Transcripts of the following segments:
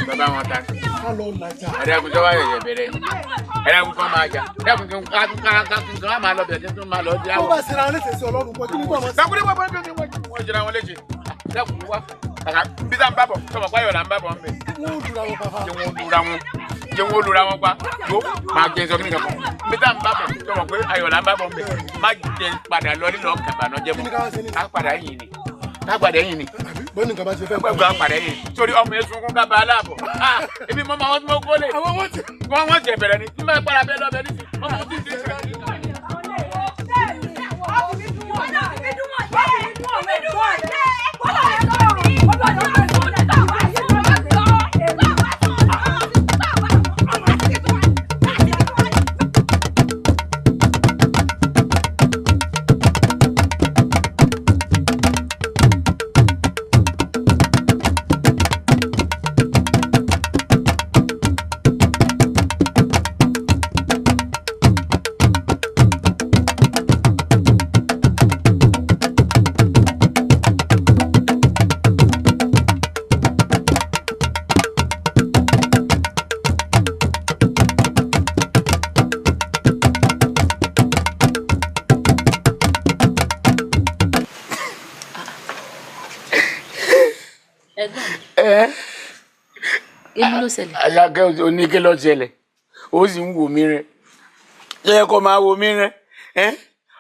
Bàbá wọn ta. Ká lọ làjà. Ẹ̀dẹ́kun tó bá yẹ̀yẹ̀ bẹ̀rẹ̀ ni. Ẹ̀dẹ́kun kan máa jà. Ẹ̀dẹ́kun kan ká máa lọ bẹ̀rẹ̀ kí n tún máa lọ dí àwọ̀. Tó bá ṣe ra wọn léṣe sí Ọlọ́run kọ́ kí ni kò mọ̀ sí. Dákúndé wọ́n wọ́n ṣe ra wọn léṣe. Dákun wá. Kàkà bí tá n bá bọ̀ sọ̀rọ̀ páyọ̀ là ń bá bọ̀ ń bẹ̀. Wọ́n ò lura wọn bàbá. Jẹ́ wọ́n lura wọn. Jẹ́ wọ́n lura wọn pa. Yo máa jẹ sọ kí ni kankan. Bí tá n bá bọ̀ sọ̀rọ̀ pé ayọ̀ là ń bá bọ̀ ń bẹ̀. Má jẹ padà lọ nílò kàbànújẹ́ mọ́. Ká padà yìí ni. Ká padà yìí ni. Bọ́ọ̀nì kan bá ṣe fẹ́ gbọ́ padà yìí. Sórí ọmọ yẹn sunkún ká bá a láàbọ̀. Ebi mọ́ máa wọ́n tí mo kó lè. Wọ́n jẹ bẹ̀rẹ̀ ni. Tí mo padà bẹ́ẹ̀ lọ bẹ́ẹ̀ ní sí. Ọmọ tí ti ṣe. Èmi ló ṣẹlẹ̀. Àṣàkẹ́ oníke ló ṣẹlẹ̀, ó sì ń wò mí rẹ. Ṣé kò máa wò mí rẹ?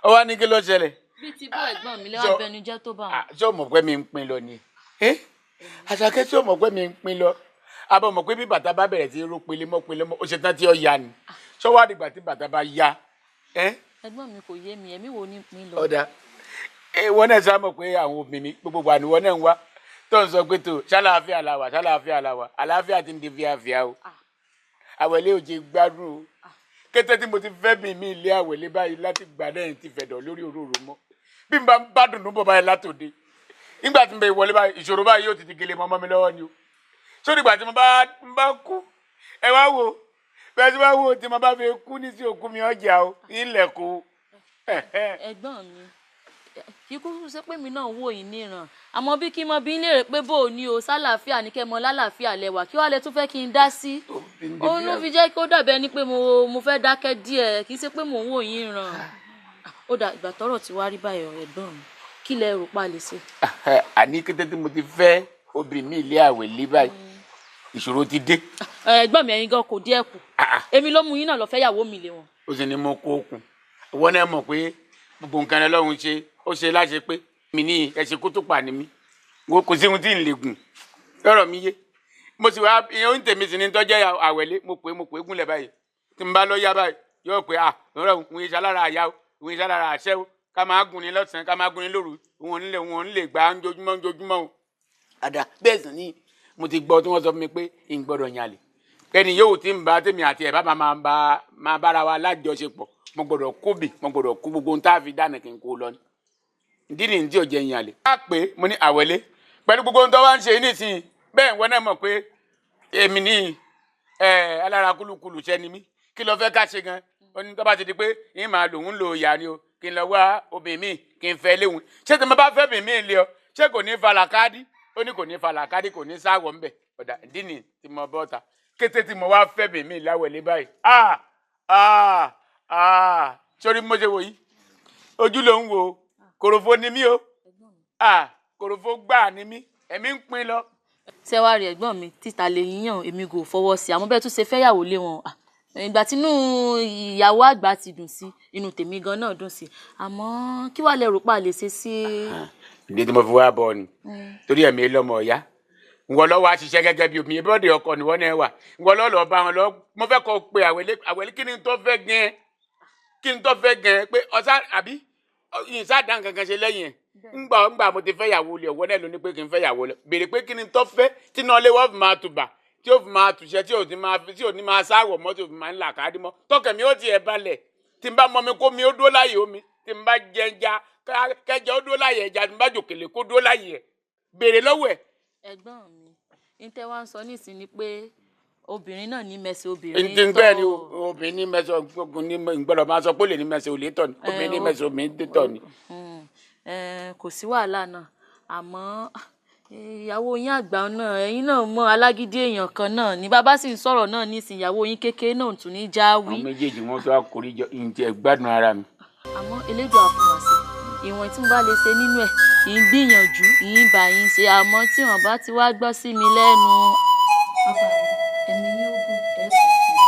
Ó wá ní kí ló ṣẹlẹ̀. Bí ti bọ́ ẹ̀gbọ́n mi lẹ́wọ̀n abẹnujẹ́ tó bá wọn. Ṣé o mọ̀ pé mi ń pin lọ ni? Àṣàkẹ́ ṣé o mọ̀ pé mi ń pin lọ? Abọ́ mọ̀ pé bí bàtà bá bẹ̀rẹ̀ sí ró pele mọ́ pele mọ́, ó ṣe tán tí ó ya ni. Ṣé wàá dìgbà tí bàtà bá ya? Ẹ̀gbọ́n mi kò yé mi, ẹ̀mí wo ni pin lọ? Ọ̀dà, ìwọ náà sá mọ̀ pé àwọn obìnrin gbogbo wà ní wọ́n náà ń wá. Tó ń sọ pé tó ṣàlàáfíà la wà ṣàlàáfíà la wà àlàáfíà ti ń di fíafíà o. Àwẹ̀lé ò jẹ gbádùn o. Kété tí mo ti fẹ́ mi mi ilé àwẹ̀lé báyìí láti gbà náà ti fẹ̀dọ̀ lórí òróró mọ́. Bí n bá ń bá dùnú bọ̀ báyìí látòde. Nígbà tí mo bẹ wọlé báyìí ìṣòro báyìí yóò ti di gele mọ́ mi lọ́wọ́ ni o. Sórí ìgbà tí mo bá ń bá kú ẹ wá wo bẹ́ẹ̀ tí wá wo tí mo bá fi kú ní sí òkú mi ọjà o ilẹ̀ kó. Ẹ̀gbọ́n mi kíkú ṣe pé mi náà wò yín níran àmọ́ bí kí n mọ bí ń léèrè pé bò ó ní o sálàáfíà ní kẹ́ mọ lálàáfíà lẹ́wà kí wàá lẹ tún fẹ́ kí n dá sí òun ló fi jẹ́ kó dàbí ẹni pé mo fẹ́ dákẹ́ díẹ̀ kì í ṣe pé mò ń wò yín ràn. Ó dà ìgbà tọ́rọ̀ ti wá rí báyọ̀ ẹ̀gbọ́n mi kí lẹ rò pa lè ṣe. Àní kété tí mo ti fẹ́ obìnrin mi ilé àwẹ̀ lé báyìí ìṣòro ti dé. Ẹ̀gbọ́n mi ẹ̀yin gan kò díẹ̀ kù èmi ló mú yín náà lọ fẹ́ yàwó mi lé wọn. Ó sì ní mo kó okùn ìwọ náà mọ̀ pé gbogbo nǹkan Ọlọ́run ṣe ó ṣe láṣẹ pé mi ní ẹṣin kó tó pa ni mí kò sí ohun tí ń lè gùn lọ́rọ̀ mi yé mo sì wá ìyẹn oúnjẹ mi sì ní tọ́jẹ́ àwẹ̀lé mo pè é gúnlẹ̀ báyìí tí n bá lọ yá báyìí yóò pé à lọ́rọ̀ òun iṣẹ́ alára àyà o òun iṣẹ́ alára àṣẹ o ká máa gùn ní lọ́sàn-án ká máa gùn ní lóru òun lè gbà ń jojúmọ́ o. Àdá bẹ́ẹ̀ sì ni mo ti gbọ́ tí wọ́n sọ fún mi pé n gbọ́dọ̀ yàn lè kẹ́ni yóò ti ń bá tèmi àti ẹ̀ bá máa bára wa lájọṣepọ̀ mo gbọ́dọ̀ kóbì mo gbọ́dọ̀ kó gbogbo ohun tá a fi dáná kí n kó lọ ni ìdí nìyí tí ò jẹ ìyàn lè. A pè mo ní àwẹ̀lé pẹ̀lú gbogbo ohun tó wá ń ṣe nísìnyí bẹ́ẹ̀ wọ́n náà mọ̀ pé èmi ní alára kúlùkùlù ṣẹ́ ni mí kí ló fẹ́ ká ṣe gan ó ní tó bá ti di pé yín máa lòun lo ìyá ni o kí n lọ wá obìnrin mi kí n fẹ́ léwu ṣé tí mo bá fẹ́ bìn mí lé ọ ṣé kò ní falà káàdì ó ní kò ní falà káàdì kò ní sáwọ̀ ńbẹ̀ ọ̀dà ìdí nìyí tí mo bọ́ ta kété tí mo wá fẹ́ bìn mí láwẹ̀lé báyìí sórí mo ṣe wò yìí ojú ló ń wò kòròfo ni mí o kòròfo gbáà ni mí ẹ̀mí ń pin lọ. Ṣé wàá rí ẹ̀gbọ́n mi títa lè yíyàn èmi kò fọwọ́ sí àmọ́ bẹ́ẹ̀ tún ṣe fẹ́yàwó lé wọn ìgbà tínú ìyàwó àgbà ti dùn sí inú tèmi gan náà dùn sí àmọ́ kí wàá lẹ rò pa lè ṣe sí. Ìdí tí mo fi wá bọ ni torí ẹ̀mí lọ́mọ ọ̀yá ìwọ lọ wá ṣiṣẹ́ gẹ́gẹ́ bí omi ìbọ̀dé ọkọ ni wọ́n náà wà ìwọ lọ lọ bá wọn lọ mo fẹ́ kọ́ pé àwẹ̀lé kí ni tó fẹ́ gan kí ni tó fẹ́ gan pé ọ̀sá àbí ìsá dán kankan ṣe lẹ́yìn ẹ̀ ńgbà mo ti fẹ́ yàwó lé ọ̀wọ́ náà ló ní pé kí n fẹ́ yàwó lé béèrè pé kí ni tó fẹ́ tí náà lé wọ́n fi máa tùbà tí ó fi máa tùṣẹ́ tí ò ní máa sáwọ̀ mọ́ tí ò fi máa ń là káàdì mọ́ tọkẹ̀ mi ó ti ẹ̀ balẹ̀ tí n bá mọ mi kó mi ó dúró láyè omi tí n bá jẹ ẹja kẹjẹ ó dúró láyè ẹja tí n bá jòkèlè kó dúró láyè ẹ̀ béèrè lọ́wọ́ ẹ̀. Ẹ̀gbọ́n mi ní tẹ́ wá ń sọ nísìnyí ni pé obìnrin náà ní mẹsẹ̀ obìnrin tọ́. Bẹ́ẹ̀ ni obìnrin ní mẹsẹ̀ obìnrin ní gbọ́dọ̀ máa sọ pé ó lè ní mẹsẹ̀ olè tọ̀ ni obìnrin ní mẹsẹ̀ obìnrin tọ̀ ni. Kò sí wàhálà náà àmọ́ Ìyàwó yín àgbà náà, ẹ̀yin náà mọ alágídí èèyàn kan náà ni bàbá sì ń sọ̀rọ̀ náà nísìnyí, ìyàwó yín kékeré náà tún ní já wí. Àwọn méjèèjì wọn tó àkórí jọ ìǹtẹ̀ gbádùn ara mi. Àmọ́ Elédùà fún wa sí ìwọ̀n tí mo bá lè ṣe nínú ẹ̀, ìyín gbìyànjú, ìyín bá yín ṣe, àmọ́ tí wọ́n bá ti wá gbọ́ sí mi lẹ́nu. Bàbá mi, ẹ̀mí yín ogun ẹ̀ kò fún mi.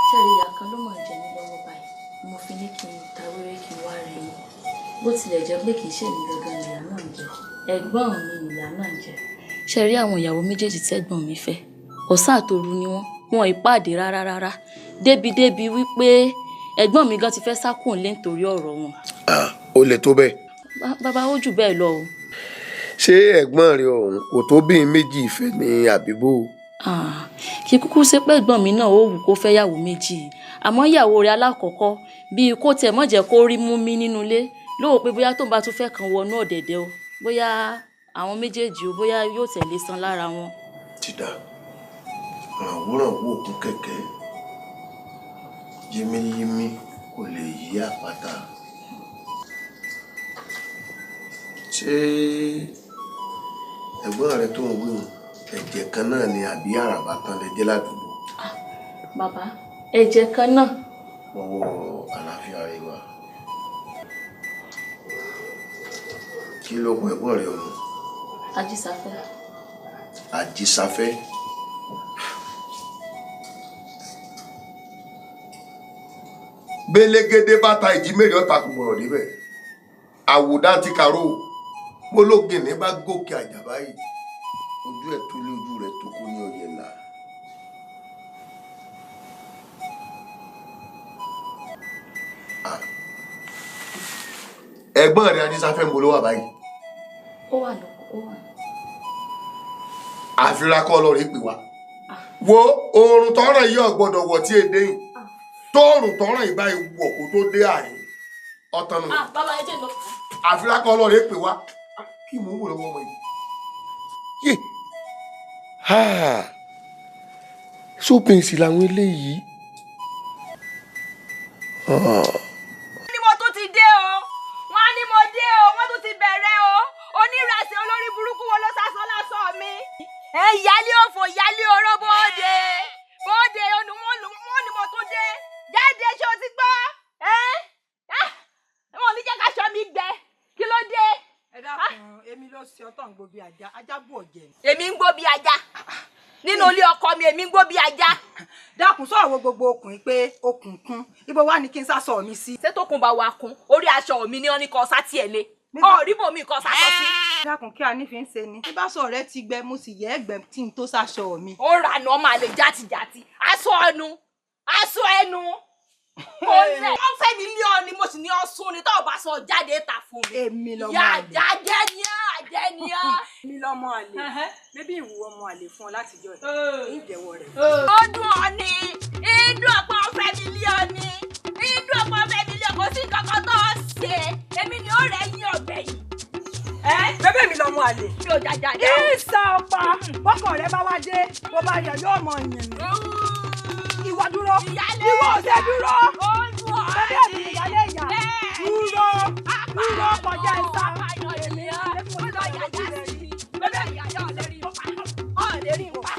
Ṣẹ́rí ìyá kan ló mọ̀ jẹ mí lọ́wọ́ báyìí. Mo fi ní kí n ta wéré kí n wá rẹ̀ yín. Bó tilẹ̀ jẹ́ pé kì í ṣe èmi gangan nìyá náà ń jẹ, ẹ̀gbọ́n mi nìyá náà ń jẹ. Ṣé rí àwọn ìyàwó méjèèjì tẹ́gbọ́n mi fẹ́? Ọ̀sán àtòru ni wọ́n, wọn ì pàdé rárá rárá. Débi wípé ẹ̀gbọ́n mi gan ti fẹ́ sá kúrò nílé nítorí ọ̀rọ̀ wọn. Ó lè tó bẹ́ẹ̀. Bàbá ó jù bẹ́ẹ̀ lọ o. Ṣé ẹ̀gbọ́n rẹ ọ̀hún kò tó bí méjì ìfẹ́ ní àbíbó? Kì í kúkú ṣe pé ẹ̀gbọ́n mi náà ó wù kó fẹ́ yàwó méjì, àmọ́ ìyàwó rẹ̀ alákọ̀ọ́kọ́ bíi kó tiẹ̀ mọ̀ jẹ́ kó rí mú mi nínú ilé lówó pé bóyá tóun bá tún fẹ́ kan wọnú ọ̀dẹ̀dẹ̀ o, bóyá àwọn méjèèjì o, bóyá yóò tẹ̀lé san lára wọn. Ti dà rànwúrànwú òkun kẹ̀kẹ́, yínmíyínmí kò lè yí àpáta. Ṣé ẹ̀gbọ́n rẹ tó ń wí hùn ẹ̀jẹ̀ kan náà ni àbí àràbà tán lè jẹ́ ládùúgbò? Bàbá, ẹ̀jẹ̀ kan náà. Ọwọ́ àlàáfíà rẹ wà. Kí ló kọ ẹ̀gbọ́n rẹ ọ̀hún? Ajísáfẹ́. Ajísáfẹ́. Bélégédé bá ta ìjì mẹ́rin ọ̀tá kò gbọ́dọ̀ débẹ̀. Àwòdá ti kàró. Bólógìnní bá gòkè àjà báyìí. Ojú ẹ̀ tó lé ojú rẹ̀ tó kú ní ọ̀yẹ̀là. Ẹ̀gbọ́n rẹ̀ Ajísáfẹ́ ń bo ló wà báyìí. Ó wà lóko, ó wà. Àfírà kọ́ lọ́ọ̀rẹ́ pè wá. Wo oorun tọ́ràn yìí ò gbọ́dọ̀ wọ̀ tí èdè yìí. Tóòrùn tọ́ràn yìí báyìí wọ̀ kó tó dé àyè. Ọ̀tàn nù. Bàbá ẹ jẹ́ lọ. Àfírà kọ́ lọ́ọ̀rẹ́ pè wá. Kí mò ń wò lọ́wọ́ ọmọ yìí? Yé! Sópin sí làwọn eléyìí. Ní mo tún ti dé o, wọ́n á ní mo dé o, wọ́n tún ti bẹ̀rẹ̀ o. Onírasẹ̀ olórí burúkú wo ló sásọ lásọ mi? Ẹ ìyálé òfò, ìyálé oró bóde. Bóde wọ́n ní mo tún dé. Jáde ṣé o ti gbọ́? Wọ́n ò ní jẹ́ káṣọ mi gbẹ. Kí ló dé? Ẹ dákun, èmi ló ṣe ọtọ̀ ń gbó bí ajá, ajá bù ọ̀jẹ̀. Èmi ń gbó bí ajá. Nínú ilé ọkọ mi, èmi ń gbó bí ajá. Dákun, sọ̀rọ̀ gbogbo okùn pé okùn kún. Ibo wá ni kí n sásọ mi sí? Ṣé tókun bá wa kún? Orí aṣọ mi ni wọ́n ní kó sá tiẹ̀ lé. Ọ̀rí bò mí kó sásọ sí. Dákun, kí a ní fi ń ṣe ni. Bí bá sọ rẹ ti gbẹ, mo sì yẹ ẹgbẹ́ tí n tó sáṣọ mi. Ó rànà ọmọ àlè játijàti. Aṣọ ẹnu. Aṣọ ẹnu. Ó fẹ́ mi lé ọ ni mo sì ní ọ sún ni tó o bá sọ jáde ta fún mi. Èmi lọmọ àlè. Ìyá àjẹ́ ni á, àjẹ́ ni á. Èmi lọmọ àlè. Bébí ìwú ọmọ àlè fún ọ látijọ́ ẹ̀. Ìjẹ́wọ́ rẹ̀. Ó dùn ọ ni, ìdùn ọ̀pọ̀ fẹ́ mi lé ọ ni, ìdùn ọ̀pọ̀ fẹ́ mi lé ọ, kò sí nǹkan kan tó ṣe. Èmi ni ó rẹ̀ yín ọ̀gbẹ́ yìí. Bébí mi lọmọ àlè. Mi ò jàjà dá. Ìsà ọ̀pá bọ́kọ̀ rẹ bá wá dé, bó bá yọ yóò mọ yìn mí. Ìwọ dúró. Ìwọ ọ̀sẹ̀ dúró. Bébí mi ìyálé ìyá. Dúró. Dúró kọjá ìsà. Èmi mo ti lọ yàjà sí mi. Bébí mi ìyá ọ̀lẹ́ rí pa. Ọ̀lẹ́ rí pa.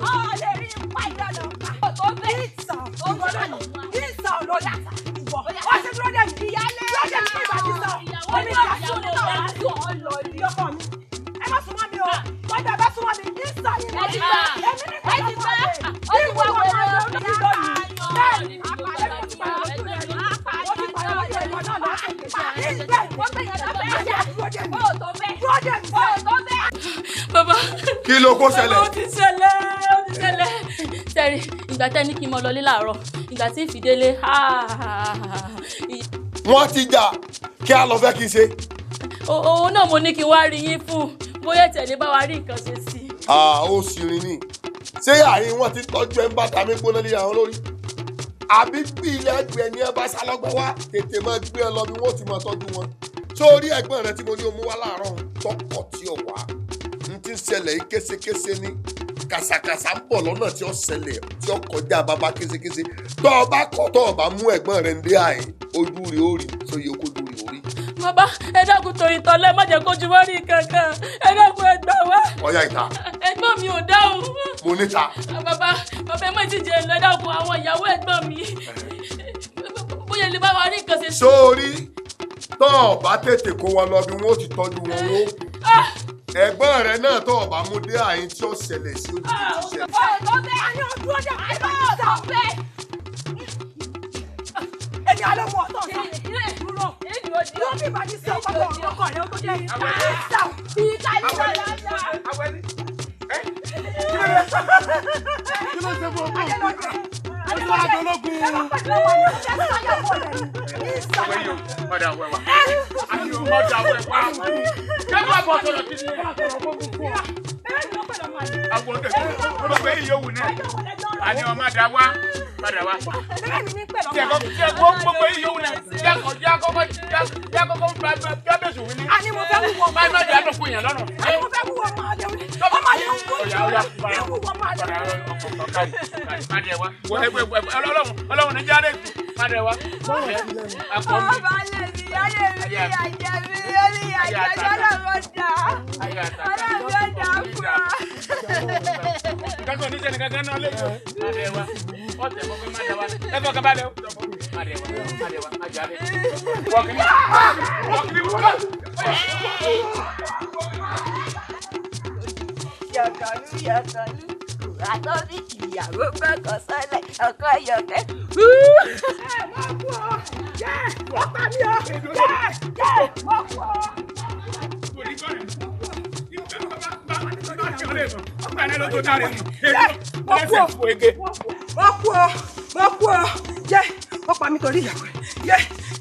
Ọ̀lẹ́ rí pa ìdáná pa. Tó bẹ́ẹ̀. Ìsà ìwọ lónìí. Ìsà olóyà. Ìwọ. Ó ṣe dúró dẹ̀ mí. Ìyálé Dúró dẹ̀ mí pé ìbàdí sọ. Èmi ìyá sún ní ọ̀rọ̀ àti ọkọ mi. Ẹ má súnmọ́ mi o. Wọ́n bá súnmọ́ mi. Ìsà yìí. Ẹ ti gbà. Èmi ní Ẹ ti gbà. Ó ti wá wọlé. Bẹ́ẹ̀ni, èmi ti pàrọ̀ lójú rẹ̀ rí. Mo ti pàrọ̀ lójú rẹ̀ náà lọ́sẹ̀ kejì. Bàbá. Kí ló kó ṣẹlẹ̀? Ó ti ṣẹlẹ̀, ó ti ṣẹlẹ̀. Sẹ́rí, ìgbà tẹ́ ní kí n mọ lọlé láàárọ̀, ìgbà tí ń fi délé. Wọ́n ti jà, kí á lọ fẹ́ kí n ṣe. Òun náà mo ní kí n wá rí yín fún, bóyá tẹ̀lé bá wa rí nǹkan ṣe sí. Ó sì rìn ní. Ṣé àárín wọn ti tọ́jú ẹ ń bàtà mi gbóná lé àwọn lórí? Àbí bí ilẹ̀ ẹgbẹ́ ni ẹ bá sálọ́gbọ́ wá, tètè máa gbé ẹ lọ bí wọ́n ti máa tọ́jú wọn. Sórí ẹ̀gbọ́n rẹ tí mo ní o mú wá láàárọ̀ tọkọ̀ tí ò wá. N ti ṣẹlẹ̀ yìí késekése ni. Kàsàkàsà ń bọ̀ lọ́nà tí ó ṣẹlẹ̀ tí ó kọjá bàbá késekése. Tọ́ ọ bá kọ̀ tọ́ ọ bá mú ẹ̀gbọ́n rẹ ń dé àyè, ojú rẹ̀ ó rí, sóye kójú rẹ̀ ó rí. Bàbá, ẹ dákun torí tọ́lẹ́, má jẹ́ kójú wọ́n rí kankan. Ẹ dákun ẹ gbà wá. Ọ̀yá ìta. Ẹ̀gbọ́n mi ò dáhùn. Mo níta. Bàbá bàbá ẹ má ti jẹ lọ dákun àwọn ìyàwó ẹ̀gbọ́n mi. Bóyá lè bá wa rí nǹkan ṣe. Sórí tọ́ ọ bá tètè kó wọn lọ bí wọ́n ti tọ́jú wọn wó. Ẹ̀gbọ́n rẹ náà tọ́ ọ bá mú dé àyín tí ó ṣẹlẹ̀ sí ojú ti ṣẹlẹ̀. Ọ̀tọ̀ bẹ́ẹ̀ àní ọdún ọjà ọ̀tọ̀ bẹ́ẹ̀. Èmi àlọ́ mu ọ̀tọ̀ sá. Dúró. Dúró bí ìbàdí sí ọkọ̀ ọkọ̀ rẹ ó tó jẹ́ ìta. Ìta ìta ìta. Kí ló ṣe fún ọkọ? Ó sọ àdólógún. Ọlọ́run ní jáde má dẹ̀ wá. Ọba lè mi, ayé mi, ìyá jẹ mi, ó ní ìyá jẹ mi, ọlọ́run dà. Ọlọ́run dà fún ọ. Kankan ní sẹ́ni kankan náà lé. Má dẹ̀ wá. Ọ̀tẹ̀ kọ́kọ́ má dẹ̀ wá. Ẹ fọkàn balẹ̀ o. Má dẹ̀ wá. Má dẹ̀ wá. Má jáde. Wọ́kìlì. Wọ́kìlì. Yọ̀kọ̀lú yọ̀kọ̀lú àtọ́bí ìyàwó gbọ́kọ̀ sọ́lẹ̀ ọkọ yọ̀kẹ́. Ẹ mọ̀ kú ọ, yẹ wọ́n pa mí ọ, yẹ yẹ mọ̀ kú ọ. Mọ̀ kú ọ, mọ̀ kú ọ, yẹ wọ́n pa mí torí ìyàwó yẹ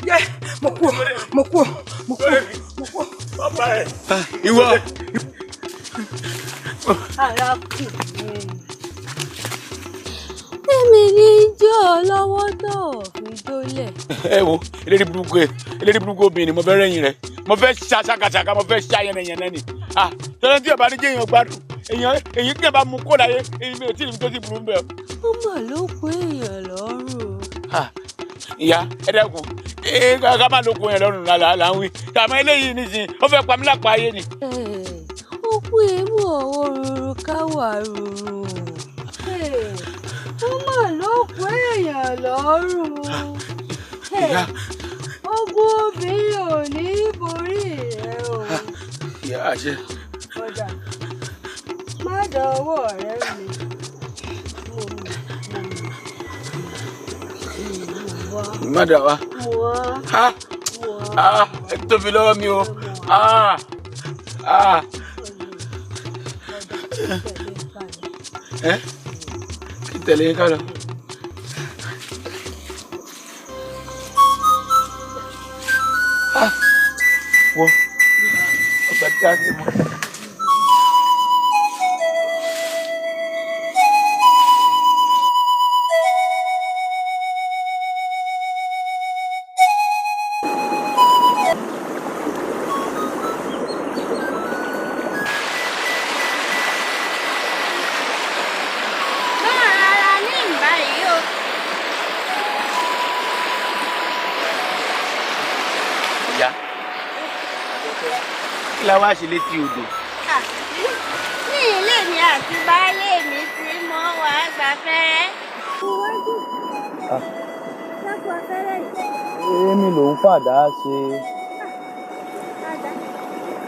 yẹ mọ̀ kú ọ, mọ̀ kú ọ, mọ̀ kú ọ, mọ̀ kú ọ. Ìwọ. Arákùnrin èmi ní jẹ́ ọ lọ́wọ́ tó fi dólẹ̀. Ẹ wo eléré burúkú ẹ eléré burúkú obìnrin ni mo fẹ́ rẹ́yìn rẹ̀ mo fẹ́ ṣá ṣàkàṣàkà mo fẹ́ ṣá yẹnẹyẹnẹ ni tọ́lá tí ọba ní jẹ́ èèyàn gbádùn èèyàn èyí kí ẹ bá mú kó láyé èyí mi ò tí ì tó ti burú bẹ́ẹ̀. Ó mà ló kó èèyàn lọ́rùn. Ìyá ẹ dẹ́kun ká má ló kó yẹn lọ́rùn là ń wí tàmí eléyìí nísìnyí ó fẹ́ pa mí lápá ayé ni. Ó kú èémú ọwọ́ ruru káwà ruru. Ó mà ló kó èèyàn lọ́rùn. Ogun obìnrin ò ní borí rẹ o. Ìyá àṣẹ. Kódà má dọwọ́ rẹ mi. Má dà wá. Ẹ tóbi lọ́wọ́ mi o. Ẹ kí tẹ̀lé yín ká lọ. Wọ́n ọgbà tí a ti mọ̀. La wá ṣe létí odò. Ní ilé mi àti baálé mi ti mọ wá gbafẹ́rẹ́. Lápò afẹ́rẹ́ yìí. Èmi ló ń fàdá ṣe. Àdá.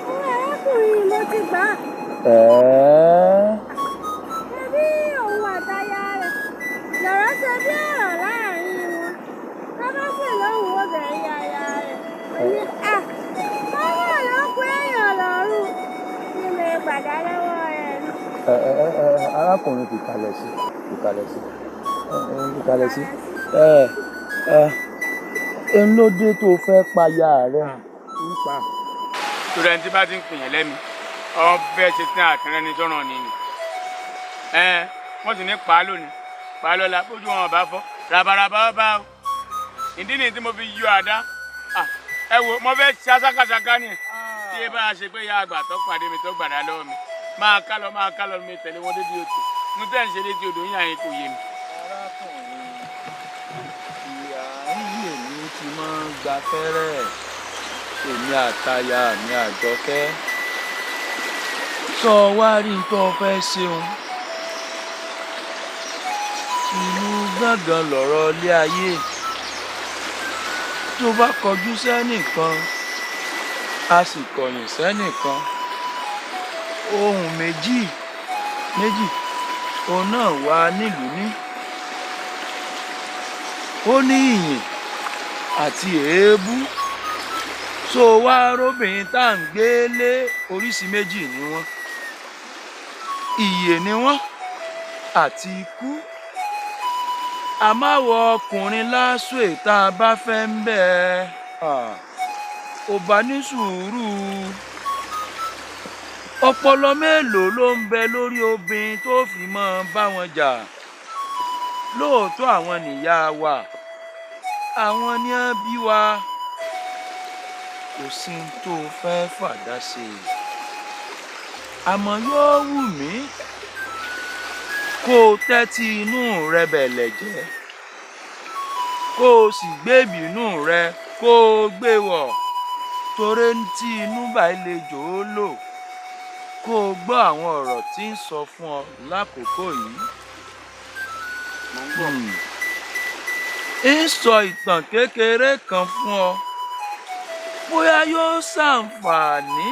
Owó arákùnrin mo ti gbà. Ẹ̀ẹ́. Ṣebí òun àtaya rẹ̀ lọ̀rọ̀ ṣe bí ọ̀rọ̀ láàrin wọn. Kábàṣe lóhùn obìnrin aya rẹ̀. Ó ní à. Báwo ló pé èèyàn lọ́rùn ni mo gbàdá lọ́wọ́ rẹ̀ nù. Ẹ ẹ ẹ arákùnrin fìkàlẹ̀ sí fìkàlẹ̀ sí fìkàlẹ̀ sí. Ẹ ẹ ń ló dé tó fẹ́ paya rẹ̀. Torí ẹni tí bá ti ń pìyàn lẹ́mi ọbẹ̀ ṣe tí àtẹrẹ ní sọ́ràn ni ni. Wọ́n sì ní pa á lónìí pa á lọ́la bójú wọn ọba fọ́ rabaraba ọba o. Ìdí nìyí tí mo fi yọ àdá. Ẹ wo mo fẹ́ ṣá ṣàkàṣàkà ni tí ẹ bá ṣe pé ìyá àgbà tó pàdé mi tó gbàdá lọ́wọ́ mi máa ká lọ mi tẹ̀lé wọn débi odò mo tẹ́ ń ṣe létí odò yín àyín kò yé mi. Arákùnrin ìyá yìí èmi ti máa ń gba fẹ́rẹ́ èmi àtaya mi Àjọkẹ́ Sọ wá rí n tó fẹ́ ṣeun. Ìlú gángan lọ̀rọ̀ ilé ayé. Tó bá kọjú sẹ́nìkan, a sì kọ̀yìn sẹ́nìkan. Ohun méjì méjì òun náà wà nílùú ní. Ó ní ìyìn àti èébú. So wá róbìnrin tá à ń gbé lé oríṣi méjì ni wọ́n. Ìyè ni wọ́n àti ikú. Àmọ́ ọkùnrin lásù tá a bá fẹ́ ń bẹ̀ ẹ́ ò bá ní sùúrù. Ọpọlọ mélòó ló ń bẹ lórí obìnrin tó fi mọ́ bá wọn jà? Lóòótọ́ àwọn nìyá wa, àwọn ni wọ́n bí wa. Kò sí ohun tó fẹ́ fàdá ṣe. Àmọ́ yóò wù mí kó o tẹ́tí inú rẹ bẹ̀lẹ̀ jẹ́, kó o sì gbé ìbínú rẹ kó o gbé wọ̀, torí tí inú bá lè jò ó lò, kó o gbọ́ àwọn ọ̀rọ̀ tí ń sọ fún ọ lákòókò yìí. Ń sọ ìtàn kékeré kan fún ọ, bóyá yóò ṣàǹfààní,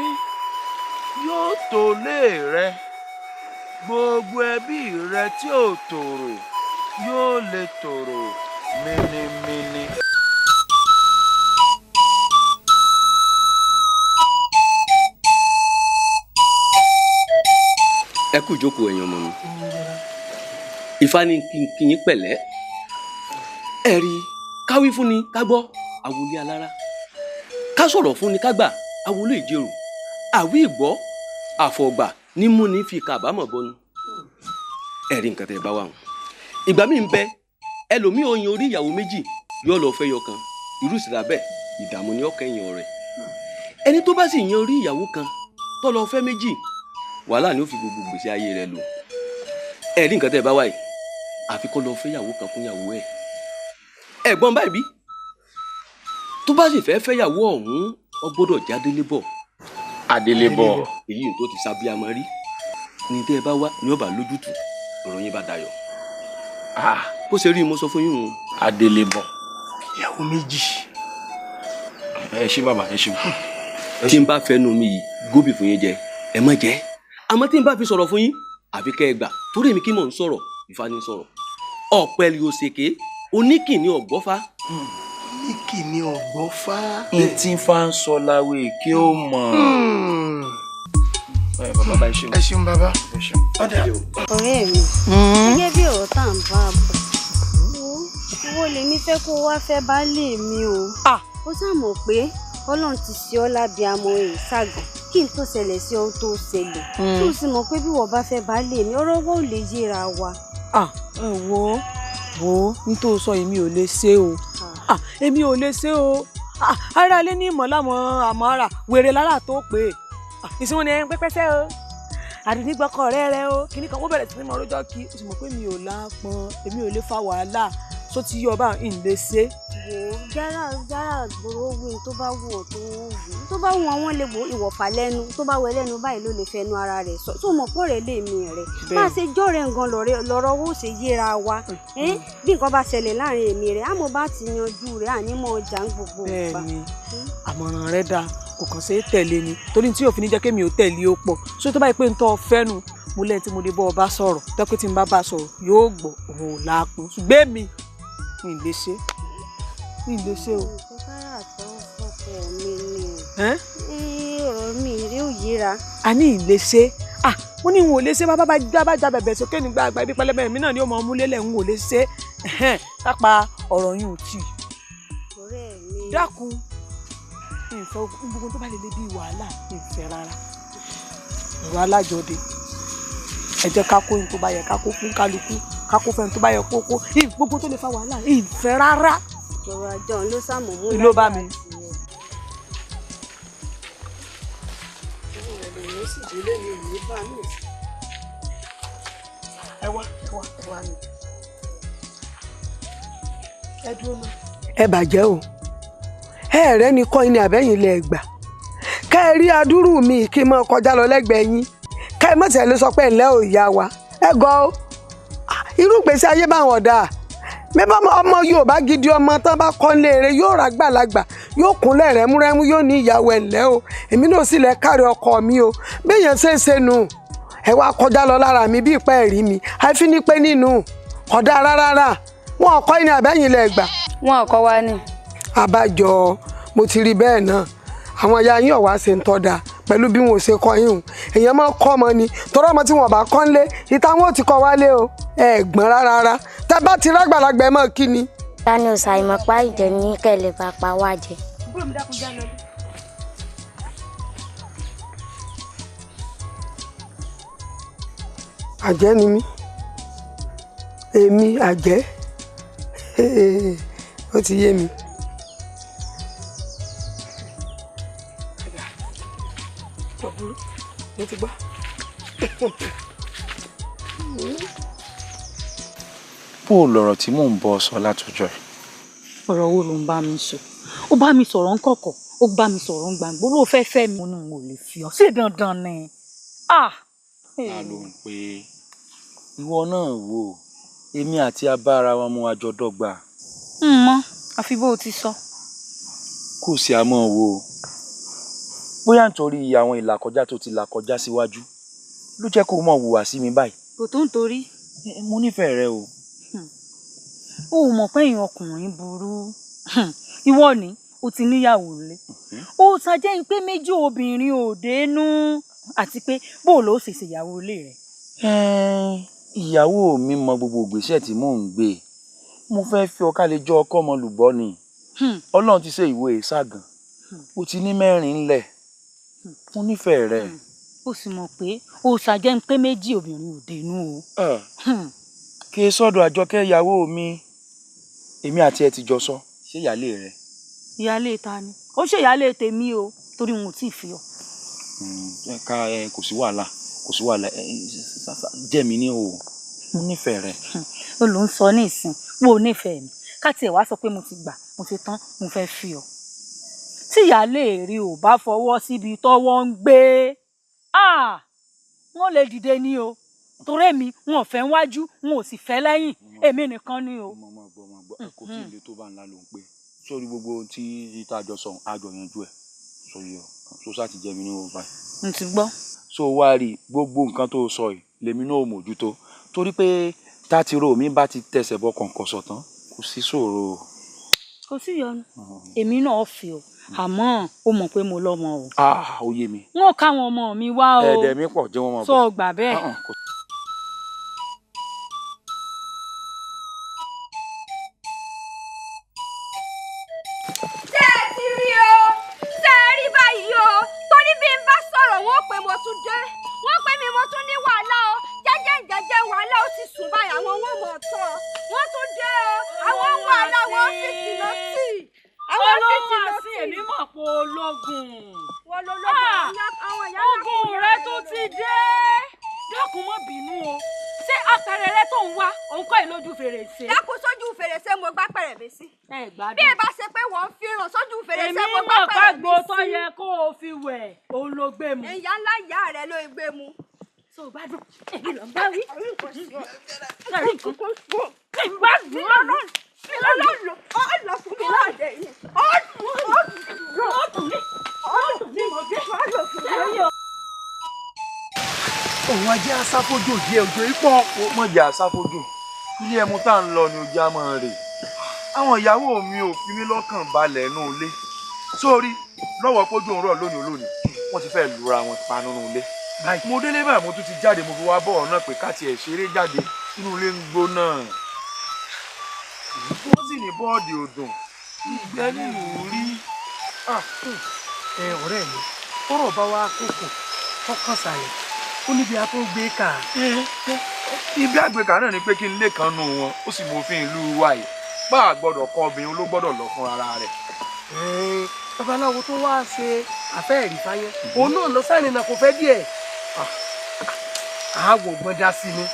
yóò tó lé rẹ, gbogbo ẹbí rẹ tí ò tòrò yóò lè tòrò mínímíní. Ẹ kú ìjókòó ẹ̀yin ọmọ mi. Ifá ní kí yín pẹ̀lẹ́. Ẹ rí káwí fún ni ká gbọ́ àwòlé alára, ká sọ̀rọ̀ fún ni ká gbà àwòlé ìjẹrò, àwí ìgbọ́ àfọ̀gbà ní mú ní fi kàbámọ̀ bọnu. Ẹ rí nǹkan tẹ́ ẹ bá wà wọn. Ìgbà míì ń bẹ ẹlòmíì ó yan orí ìyàwó méjì yóò lọ fẹ́ yọkan, irú ìsìlá bẹ́ẹ̀ ìdààmú ni ọkàn èèyàn rẹ̀. Ẹni tó bá sì yan orí ìyàwó kan tó lọ fẹ́ méjì, wàhálà ni ó fi gbogbo gbèsè ayé rẹ̀ lò. Ẹ rí nǹkan tẹ́ ẹ bá wà yìí, àfi kó lọ fẹ́ ìyàwó kan fún ìyàwó ẹ̀. Ẹ̀gbọ́n báyìí bí tó bá sì fẹ́ fẹ́yàwó ọ̀hún, ó gbọ́dọ̀ jádélébọ̀. Adélébọ̀ èyí tó ti sábíàmọ́ rí ní tẹ́ ẹ bá wá ní ọba lójútùú, ọ̀rọ̀ yín bá dayọ̀. Bó ṣe rí mo sọ fún yín o. Adélébọ̀. Ìyàwó méjì. Ẹ ṣé bàbá, ẹ ṣé. Tí n bá fẹnu mi yìí gómìn fún yín jẹ, ẹ má jẹ. Àmọ́ tí n bá fi sọ̀rọ̀ fún yín, àfi kẹ́ ẹ gbà, torí èmi kí mò ń sọ̀rọ̀, Ifá ní sọ̀rọ̀. Ọ̀pẹ̀lì òsèké, oníkìní ọ̀gbọ́fá. Oníkìní ọ̀gbọ́fá. Ìtì fa ń sọ láwé kí ó mọ̀. Bàbá ẹ ṣeun. Ẹ ṣeun bàbá. Ẹ ṣeun. Ọ̀rẹ́ mi, gẹ́gẹ́ bí ọ̀rọ̀ tá à ń bá a bọ̀, wo lèmi fẹ́ kó wá fẹ́ baálé mi o. Ó ṣàmọ̀ pé Ọlọ́run ti ṣe ọ́ lábẹ́ amọ̀ ẹ̀ ṣàgàn kí n tó ṣẹlẹ̀ sí ọ tó ṣẹlẹ̀. Tó sì mọ̀ pé bí wọ́n bá fẹ́ baálé mi, ọ̀rọ̀ wọ́n ò lè yéra wa. Wo wo ní tó sọ èmi ò lè ṣe o, èmi ò lè ṣe o. Ara ilé ní ìmọ̀ láwọn àmọ́ ara wèrè lára tó pé ìsinmi ni ẹ ń pẹ́pẹ́sẹ́ o, àdùnnígbọ́kọ̀ rẹ rẹ o, kìnnì kan wọ́n bẹ̀rẹ̀ sí ní mọ ọlọ́jọ́ kí o sì mọ̀ pé mi ò lápọn, èmi ò lè fa wàhálà só ti yọ ọba ń lè ṣe. Wò ó jára jára gbòòrò wí tó bá wù ọ́ tó wù ú, tó bá wù àwọn lè wo ìwọ̀fà lẹ́nu, tó bá wẹ lẹ́nu báyìí ló lè fẹnu ara rẹ̀ sọ. Tó mọ̀ pọ̀ rẹ̀ lè mi rẹ̀ bá a ṣe jọ́rẹ̀ nǹkan lọ́rọ̀ owó ṣe yéra wa. Bí nǹkan bá ṣẹlẹ̀ láàrin èmi rẹ̀, àmọ́ bá ti yanjú rẹ̀ àní mọ́ ọjà ń gbogbo ìgbà. Bẹ́ẹ̀ni, àmọ̀ràn rẹ̀ dáa, kò kàn ṣe é tẹ̀lé ni, torí tí òfin ní jẹ́ kémi ò tẹ̀lé ó pọ̀. Ṣé tó bá yẹ pé ń tọ́ fẹ́nu mo lẹ́yìn tí mo lè bọ́ ọba sọ̀rọ̀, tọ́pẹ́ tí n bá bá sọ̀rọ̀ yóò gbọ́, òun ò láàpọ̀, ṣùgbọ́n èmi mi lè ṣe, mi lè ṣe o. Ìfẹ́kára àtọ́ fọkọ mi ni ọ̀rọ̀ mi rí ò yéra. A ní ìlè ṣe, mo ní n ò lè ṣe, bá bá já bẹ̀bẹ̀ sókè nígbà àgbà ibi pẹlẹbẹ mi náà ni ó mọ ọmú lélẹ̀, n ò lè ṣe kápá ọ̀rọ̀ yín ò tì. Dákun, ìfẹ́ gbogbo tó bá lè lé bí wàhálà ìfẹ́ rárá, ọ̀rọ̀ alájọdé ẹ jẹ́ ká kó ní tó bá yẹ ká kó fún kálukú, ká kó fẹ́ni tó bá yẹ kó kó, gbogbo tó lè fa wàhálà ìfẹ́ rárá. Ọ̀rọ̀ àjọ ló sàmùmú ló bá mi. Ẹ wá ẹ wá ẹ wá mi. Ẹ dúró náà. Ẹ bàjẹ́ o, ẹ rẹ́ ni kọ́ ni àbẹ́yìn lẹ gbà kẹ́ ẹ rí adúrú mi kí n máa kọjá lọ lẹ́gbẹ̀ẹ́ yín, Ká ẹ mọ̀tẹ́ ló sọ pé ńlẹ́ ò ìyá wa ẹ gọ́ ó. Irú ìgbésí ayé báwọn ọ̀dà mẹ́bà ọmọ Yorùbá gidi, ọmọ tán bá kọ́ léere yóò rà gbàlagbà, yóò kúnlẹ̀ rẹ́múrẹ́mú, yóò ní ìyàwó ẹ̀ ńlẹ́ o, èmi náà sì lẹ́ kárí ọkọ mi o. Béèyàn ṣe é ṣe nù, ẹ wá kọjá lọ lára mi bí ìpẹ́ ẹ̀rí mi àfi ní pé nínú kódà rárá wọn kọ́ ní àbẹ́yìn lẹ gbà. Wọn kọ́ wa ni. Àbájọ mo ti rí bẹ́ẹ̀ náà, àwọn ìyá yín ọ̀wá ṣe ń tọ́da pẹ̀lú bí wọn ò ṣe kọ́ yín o. Èèyàn máa kọ́ ọmọ ni, tọ́rọ ọmọ tí wọn bá kọ́ ńlé ìta wọn ò ti kọ́ wálé o. Ẹ gbọ́n rárá, tẹ bá ti rágbàlagbà ẹ mọ̀ kí ni. Ta ni òṣàìmọ̀ pa ìjẹ ní kẹlẹ̀ bá pa wá jẹ. Àjẹ́ ni mí, èmi àjẹ́, ó ti yé mi. Mo ti gbọ́. Bó o lọ̀rọ̀ tí mò ń bọ́ sọ látọjọ́ ẹ̀. Ọ̀rọ̀ wo ló ń bá mi sọ? Ó bá mi sọ̀rọ̀ ń kọ̀kọ̀, ó bá mi sọ̀rọ̀ ń gbangba, ó ló fẹ́ fẹ́ mi. Mo ní n ò lè fi ọ́, ṣé dandan ni? Ta ló ń pè é? Ìwọ náà wò, èmi àti abára wa mú àjọ dọ́gba. N mọ, àfi bó o ti sọ. Kò sí àmọ́ wo. Bóyá nítorí àwọn ìlàkọjá tó ti là kọjá síwájú ló jẹ́ kó mọ̀ hùwà sí mi báyìí. Kò tó ń torí. Mo nífẹ̀ẹ́ rẹ o. O ò mọ̀ pé èèyàn ọkùnrin burú. Ìwọ ni o ti níyàwó lé. O ṣàjẹ́ pé méjì obìnrin ò dénú, àti pé bó ló ṣe ṣèyàwó ilé rẹ. Ìyàwó mi mọ gbogbo ìgbésẹ̀ tí mò ń gbé. Mo fẹ́ fi ọkà lè jọ ọkọ ọmọ lùbọ́ ni. Ọlọ́run ti ṣe ìwé ìṣàgàn. O ti ní mẹ́rin ńlẹ̀. Mo nífẹ̀ẹ́ rẹ. O sì mọ̀ pé o ṣàjẹ́ pé méjì obìnrin ò dénú o. Kí sọ́dọ̀ Àjọkẹ́ ìyàwó mi, èmi àti ẹ ti jọ sọ. Ṣé ìyálé rẹ? Ìyálé ta ni? Ó ṣe ìyálé tèmi o, torí wọn ò tí ì fi ọ. Ká ẹ kò sí wàhálà, kò sí wàhálà, jẹ́ mi ní o, mo nífẹ̀ẹ́ rẹ. O ló ń sọ ní ìsìn, wo ò nífẹ̀ẹ́ mi. Ká tiẹ̀ wá sọ pé mo ti gbà, mo ti tán, mo fẹ́ fi ọ. Tí ìyálé rí ò bá fọwọ́ síbi tọ́wọ́ ń gbé, wọ́n lè dìde ní o. Torí èmi wọn ò fẹ́ wájú, wọn ò sì fẹ́ lẹ́yìn, èmi nìkan ni o. Gbọ́ kò tí ì le tó bá ńlá ló ń pè. Sórí gbogbo ohun tí ìta àjọ sọ, àjọ yanjú ẹ̀. Sórí ọ, sọ́sà ti jẹ́ mi ní o báyìí. N ti gbọ́. So wá rí gbogbo nǹkan tó sọ yìí lèmi náà ò mójútó, torí pé tátìró mi bá ti tẹsẹ̀ bọ kọ̀ǹkọ̀ sọ̀tán, kò sí ṣòro. Kò sí ìyọnu, èmi náà fi o, àmọ́ ó mọ̀ pé mo lọ́mọ o. Ó yé mi. Wọn ò káwọn ọmọ mi wá o. Ẹ̀ẹ́dẹ̀ mi pọ̀, jẹ́ wọ́n máa bọ̀. Sọ gbà bẹ́ẹ̀. Ṣé ẹ ti rí o? Ṣé ẹ rí báyìí o? Torí bí n bá sọ̀rọ̀ wọn ò pé mo tún dé. Wọ́n pé mi mo tún ní wàhálà o. Jẹ́jẹ́ jẹ́jẹ́ wàhálà ó ti sùn báyìí, àwọn wọn mọ̀ tán. Wọ́n tún dé o. Àwọn wàhálà wọn fìtì lọ sí. Àwọn fìtì lọ sí. Olóhùn àti èmi mọ̀ pé ológun. Wọ́n lọ lógun. Àwọn ìyá Ogun rẹ tó ti dé. Dákun má bínú o. Ṣé apẹ̀rẹ̀ rẹ tó ń wá òun kọ́ ìlójú fèrèsé? Dákun, sójú fèrèsé mo gbá pẹ̀rẹ̀ mi sí. Ẹ gbádùn. Bí ẹ bá ṣe pé wọ́n ń fíràn sójú fèrèsé mo Èmi gbá mọ̀ pẹ̀rẹ̀ mi pàgbó sí. tó yẹ kó o fi wẹ̀ òun ló gbé mu. Ìyá ńlá ìyá rẹ ló gbé mu. So gbádùn. Èmi ló ń bá wí. Ẹ̀rí nǹkan. Èmi bá dùn lọ́nà. Òun ajé asáfójò díẹ̀, òjò yìí pọ̀. Ó mọ̀ jẹ́ asáfójò, ilé ẹmu tá à ń lọ ni ojú á máa rè. Àwọn ìyàwó mi ò fi mí lọ́kàn balẹ̀ nínú ilé. Sórí lọ́wọ́ pójú òun rọ̀ lónìí lónìí, wọ́n ti fẹ́ lura wọn pa nínú ilé. Mo délé báyìí, mo tún ti jáde, mo fi wá bọ̀ ọ̀nà pé ká tiẹ̀ ṣeré jáde, inú ilé ń gbóná. Wọ́n sì ní bọ́ọ̀dì òdùn, ìgbẹ́ nílùú rí. Ẹ ọ̀rẹ́ mi, tọ́rọ̀ bá wa kókò tọkàn sàlẹ̀, ó níbi a tó gbé kà. Ibi àgbékà náà ni pé kí n lè kan nù wọn, ó sì mọ̀fin ìlú wa yìí. Bá a gbọ́dọ̀ kọ obìnrin ló gbọ́dọ̀ lọ fún ara rẹ̀. Babaláwo tó wá ṣe àfẹ́ẹ̀rí fáyẹ́, òun náà lọ sáà nínú kò fẹ́ díẹ̀. Àwọ̀ gbọ́n dá sí ni.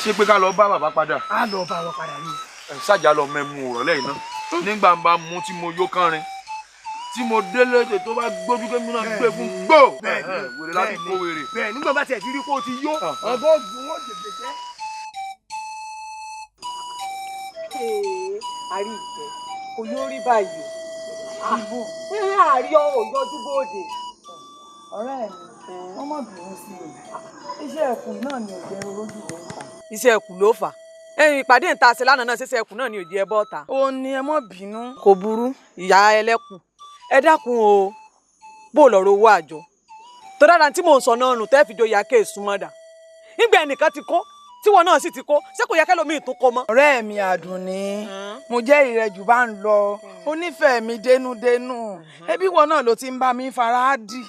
Ṣé pé ká lọ bá bàbá padà? Á lọ bá wọn padà ní. Ṣáàjà lọ mẹ́mu ìrọ̀lẹ́ yìí náà. Nígbà ń bá mú tí mo yó kánrin, Tí mo délé ètò tó bá gbójú kémi náà gbé fún gbó. Wèrè láti kó wèrè. Bẹ́ẹ̀ nígbà bá tiẹ̀ ti rí kó o ti yó ọgọ́ ògùn wọn jèjì jẹ́. Àrí ìjẹ́ kò yóò rí báyìí o. Àrí ọ ò yọjú bóde. Ọ̀rẹ́ mi, wọ́n mọ̀ bínú sí i. Iṣẹ́ ẹ̀kú náà ni òjẹ́ olójú ló ń fà. Iṣẹ́ ẹ̀kú ló fà. Ẹ̀yin ìpàdé ń ta ṣe lánàá náà ṣiṣẹ́ ẹ̀kú náà ni òjì ẹ bọ́ ta. Ó ní ẹ mọ̀ bínú. Kò burú, ìyá ẹlẹ́kù. Ẹ dákun o, bó lọ̀rọ̀ owó àjọ. Tó dára tí mò ń sọ náà nù tẹ́ fi joyè aké ìsúnmọ́dà. Nígbà ẹnìkan ti kó, tíwọ náà sì ti kó, ṣé kò yẹ kẹ́lòmíì tó kó mọ́? Ọ̀rẹ́ mi Àdùnní, mo jẹ́rìí rẹ jù bá ń lọ, onífẹ̀ẹ́ mi dénúdénú. Ẹbí wọn náà ló ti ń bá mi fara dì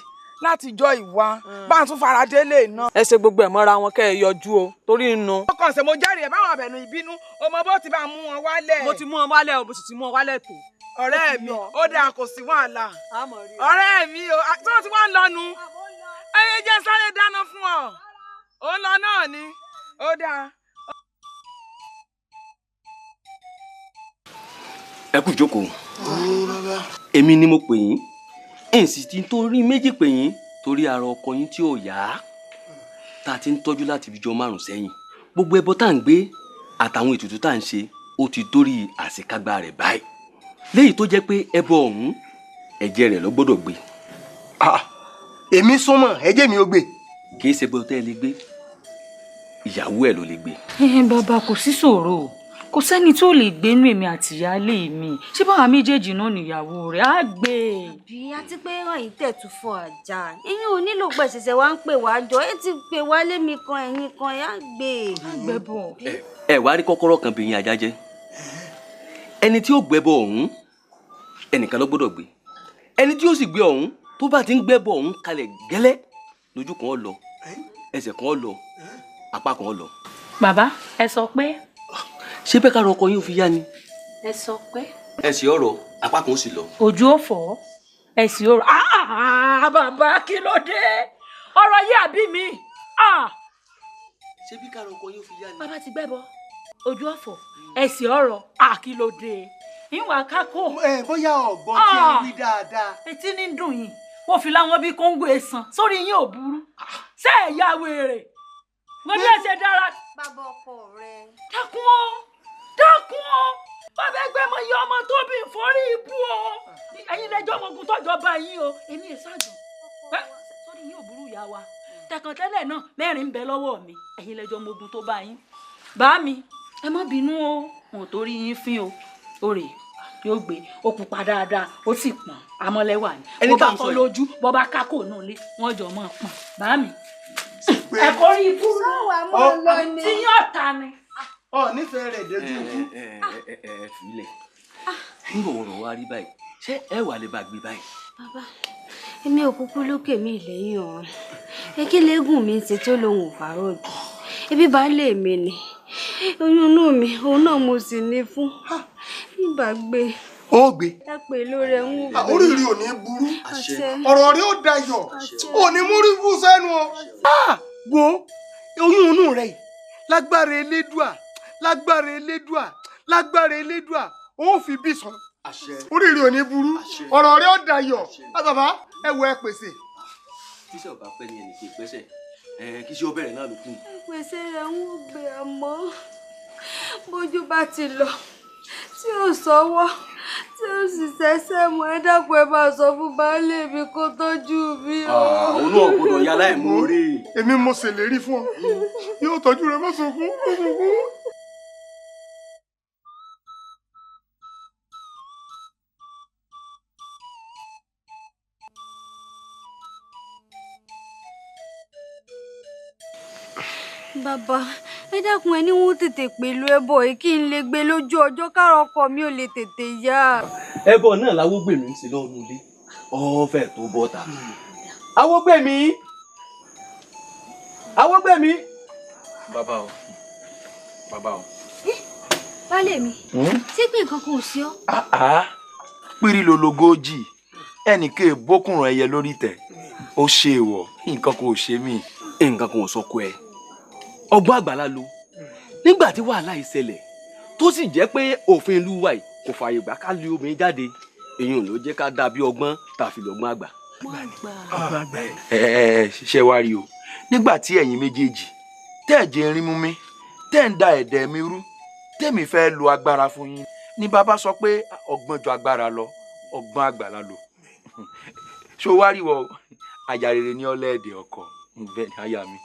látijọ́ ìwà, bá ń tún fara délé náà. Ẹ ṣe gbogbo ẹ̀ mọ́ra wọn kẹ́ ẹ yọjú o, torí inú. Ó kàn ṣe mo jẹ́rìí ẹ̀ báwọn abẹ̀nú ìbínú, ọmọ bó ti bá mú wọn wálẹ̀. Mo ti mú wọn wálẹ̀ o, mo sì ti mú wọn wálẹ̀ tó. Ọ̀rẹ́ mi, ó dáa kò sí wàhálà. Ọ̀rẹ́ mi o, tí wọ́n ti wá ń lọnu. Ẹ jẹ́ sáré dáná fún ọ. Ó ń lọ náà ni. Ó dáa. Ẹ kú jókòó. Èmi ni mo pè yín. Èsì tí torí méjì pè yín torí ara ọkọ yín tí ò yá tá a ti ń tọ́jú láti fi jọ márùn sẹ́yìn. Gbogbo ẹbọ tá à ń gbé àtàwọn ètùtù tá à ń ṣe ó ti dórí àṣekágbá rẹ̀ báyìí. Léyìí tó jẹ́ pé ẹbọ ọ̀hún ẹ̀jẹ̀ rẹ̀ ló gbọ́dọ̀ gbé. Èmi súnmọ́ ẹ̀jẹ̀ mi ò gbé. Kì í ṣe bó tẹ́ ẹ lè gbé, ìyàwó ẹ̀ ló lè gbé. Bàbá kò sí ṣòro o, kò sẹ́ni tó lè gbénú èmi àti ìyáálé mi, ṣé báwa méjèèjì náà níyàwó rẹ̀ á gbé. Àbí àti pé ẹ̀yin tẹ̀tù fọ àjà ẹ̀yin ò nílò pẹ̀ ṣẹ̀ṣẹ̀ wá ń pè wá jọ ẹ ti pè wá lémi kan ẹ̀yin kan ẹ̀ á gbé. Á gbé bọ̀. Ẹ wá rí kọ́kọ́rọ́ kan bìyìn ajá jẹ́. Ẹni tí ó gbẹ́bọ ọ̀hún ẹnìkan ló gbọ́dọ̀ gbé. Ẹni tí ó sì gbé ọ̀hún tó bá ti ń gbẹ́bọ ọ̀hún kalẹ̀ gẹ́lẹ́ lójú kan ó lọ, ẹsẹ̀ kan ó lọ, apá kan lọ. Bàbá ẹ sọ pé. Ṣé bẹ́ẹ̀ ká rọ ọkọ yín fi yá ni. Ẹ sọ pé. Ẹsẹ̀ ọ̀rọ̀ apá kan ó sì lọ. Ojú ò fọ́ ẹsẹ̀ ọ̀rọ̀ bàbá kí ló dé ọ̀rọ̀ yìí àbí mi. Ṣé bí ká rọ ọkọ yín fi yá ni. Bàbá ti gbẹ́bọ ojú ọ̀fọ̀ ẹsẹ̀ ọ̀rọ̀ kí ló dé ìwà kákó. Ẹ bóyá ọ̀gbọ́n tí ẹ wí dáadáa. Etí ní dùn yìí wọ́n fi láwọn bíi kóńgò èsàn sórí yín ò burú ṣé ẹ̀yà wèrè wọ́n bí ẹsẹ̀ dára. Bàbá ọkọ rẹ. Dákun o, dákun o, bàbá ẹgbẹ́ mọ iye ọmọ tó bí forí ibú o. Ẹ̀yin lẹ́jọ́ ọmọogun tọ́jọba yín o, èmi ẹ̀ ṣáàjù. Sórí yín ò burú ìyá wa. Tẹ̀kàntẹ́lẹ̀ náà mẹ́rin ń bẹ lọ́wọ́ mi, ẹ̀yin lẹ́jọ́ ọmọogun tó bá yín. Bá mi, ẹ má bínú o, wọn ò torí yín fín o. Orè yóò gbé, ó pupa dáadáa, ó sì pọ̀n, amọ́lẹ́wà ni. Bó bá kọ́ lójú, bó bá kákò náà lé, wọ́n jọ mọ́ pọ̀n. Bá mi, ẹ̀kọ́ rí ibú tí yóò ta ni. Ọ nífẹ̀ẹ́ rẹ̀ dójú ikú. Ẹ filẹ̀ nígbà wo wá rí báyìí, ṣé ẹ wà lè bá gbé báyìí. Bàbá èmi ò kúkú lókè mi lẹ́yìn ọ̀run, ẹ kí lẹ́gùn mi ń ṣe tó lòun ò fàárọ̀ jù, ebi baálé mi ni oyún inú mi òun náà mo sì ní fún nígbà gbé. Ó gbé. Ẹ pè lórí ẹ ń gbé. Oríire ò ní burú, ọ̀rọ̀ rẹ ó dayọ̀, ò ní múrí bú sẹ́nu o. Wo oyún inú rẹ yìí lágbára Elédùà, lágbára Elédùà, lágbára Elédùà, ó fi bí sàn. Oríire ò ní burú, ọ̀rọ̀ rẹ ó dayọ̀. Bàbá ẹ wo ẹ pèsè. Tíṣà ọba pẹ́ ni ẹnì kì í pẹ́sẹ̀, kí ṣe ó bẹ̀rẹ̀ náà ló kù. Pèsè rẹ̀ ń gbé àmọ́ bójú bá ti lọ tí ò sọ́wọ́ tí ò sì ṣẹ̀ṣẹ̀ mọ́, ẹ dákun ẹ bá sọ fún baálé mi kó tọ́jú mi o. Òun náà gbọ́dọ̀ ya láìmoore. Èmi mo ṣèlérí fún ọ, yóò tọ́jú rẹ, má sunkún, má sunkún. Bàbá ẹ dákun ẹ ní wọn tètè pẹ̀lú ẹbọ yìí kí n lè gbé lójú ọjọ́ káàrọ̀ ọkọ mi ò lè tètè yá. Ẹbọ náà làwọgbèmí ń ṣe lọ́nu ilé ọ̀fẹ́ tó bọ́ta. Awógbèmí, Awógbèmí. Bàbá o, bàbá o. Baálé mi, ṣé pé nǹkan kan ò sí ọ? Pírí lologójì ẹnì kan bókùnrùn ẹyẹ lórí tẹ̀ ó ṣe èèwọ̀, nǹkan kan ò ṣe mí. Nǹkan kan ò sọkọ ẹ, ọgbọ́n àgbàlá lo nígbà tí wàhálà yìí ṣẹlẹ̀ tó sì jẹ́ pé òfin ìlú wa yìí kò fààyè gbà ká lé obìnrin jáde Èyí ló jẹ́ ká dàbí ọgbọ́n tá a fi lọ́gbọ́n àgbà. Ẹ ẹ ṣe wá rí o, nígbà tí ẹ̀yin méjèèjì tẹ́ ẹ̀ jẹ́ irin mú mi, tẹ́ ẹ̀ ń da ẹ̀dẹ̀ mi rú, tẹ́mi fẹ́ lo agbára fún yín ni bàbá sọ pé ọgbọ́n ju agbára lọ, ọgbọ́n àgbà la lò. Ṣó wá rí wọ aya rere ní ọlẹ́ẹ̀dẹ̀ ọkọ bẹ́ẹ̀ ni aya mi.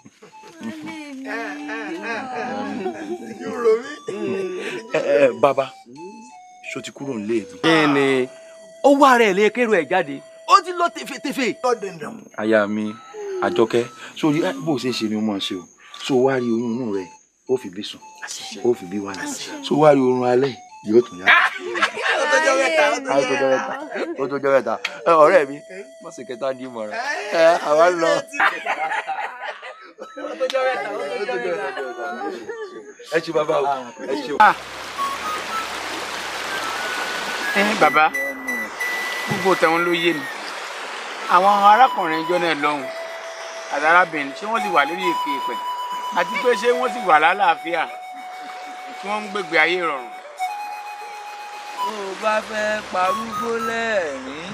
Bàbá ṣó ti kúrò nílé mi. Bẹ́ẹ̀ni, ó wá rẹ̀ lé kérò ẹ̀ jáde, ó ti lọ tẹfẹtẹfẹ. Aya mi Àjọkẹ́, sórí bó ṣe ń ṣe ni ó máa ṣe o. Ṣó wá rí oyún inú rẹ, ó fi bí sùn, ó fi bí wàhálà. Ṣó wá rí oorun alẹ́ yóò tún yá. Ó tó jọ́ mẹ́ta. Ọ̀rẹ́ mi, má ṣe kẹta ní ìmọ̀ràn. Àwa lọ. Ó tó jọ́ mẹ́ta. Ẹ ṣe bàbá o, ẹ ṣe o. Bàbá, gbogbo tẹ̀wọ́n ló yé mi. Àwọn arákùnrin ìjọ náà lọ́hùn àti arábìnrin, ṣé wọ́n sì wà lórí èké ìpẹ́? Àti pé ṣé wọ́n sì wà lálàáfíà tí wọ́n ń gbègbè ayé ìrọ̀rùn? Tó o bá fẹ́ parúgbó lẹ́ẹ̀rín,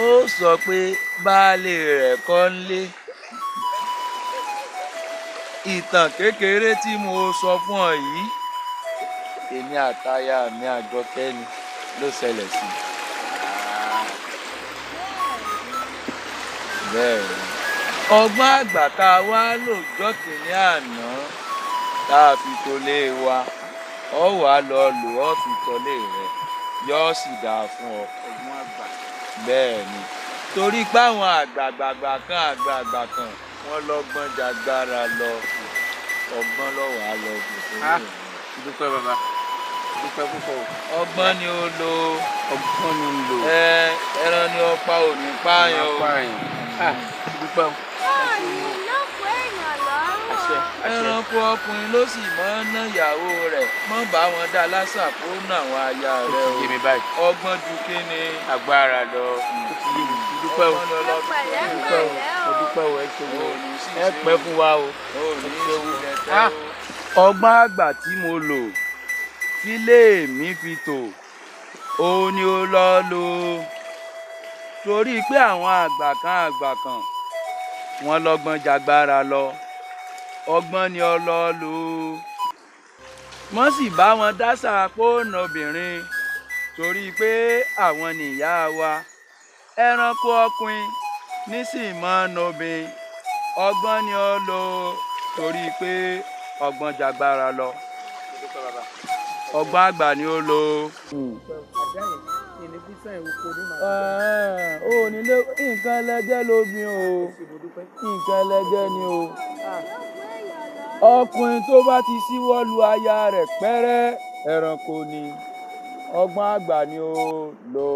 ó sọ pé baálé rẹ̀ kọ́ ń lé. Ìtàn kékeré tí mo sọ fún ọ yìí, èmi àtaya mi Àjọkẹ́ ni ló ṣẹlẹ̀ sí. Bẹ́ẹ̀ ni, ọgbọ́n àgbà tá a wá lòjọ́ kìíní àná tá a fi tolé wa, ọ wàá lọ lò ó fi tolé rẹ, yóò sì dáa fún ọ. Bẹ́ẹ̀ ni, torí páwọn àgbààgbà kan àgbààgbà kan wọ́n lọ́gbọ́n jagbára lọ, ọgbọ́n lọ́wọ́ á lọ bù tó lè rẹ. Dúpẹ́ bàbá, dúpẹ́ púpọ̀. Ọgbọ́n ni ó lò. Ọgbọ́n ni ó lò. Ẹran ni ọ̀pá ò ní pààyàn o. Dúpẹ́ o. Ẹranko ọkùnrin ló sì máa ń ná ìyàwó rẹ̀, mọ́ bá wọn dá lásà kó ná àwọn aya rẹ̀ o. Ọgbọ́n ju kí ni? Agbára lọ. Dúpẹ́ o. Dúpẹ́ o. Dúpẹ́ o, ẹ ṣe wo. Ẹ pẹ́ fún wa o. Ọgbọ́n àgbà tí mo lò tílé mi fi tò, òun ni ó lọ lò. Torí pé àwọn àgbà kan àgbà kan wọ́n lọ́gbọ́n jagbára lọ, ọgbọ́n ni ó lọ lò. Wọ́n sì bá wọn dásà póònù obìnrin torí pé àwọn nìyá wa. Ẹranko ọkùnrin nísìmọ́ nobìn, ọgbọ́n ni ó lò torí pé ọgbọ́n jagbára lọ. Ọgbọ́n àgbà ni ó lò. Ó nílé nǹkan ẹlẹgẹ́ lómi o, nǹkan ẹlẹgẹ́ ni o. Ọkùnrin tó bá ti síwọ́ lu aya rẹ̀ pẹ́rẹ́, ẹranko ni. Ọgbọ́n àgbà ni ó lò.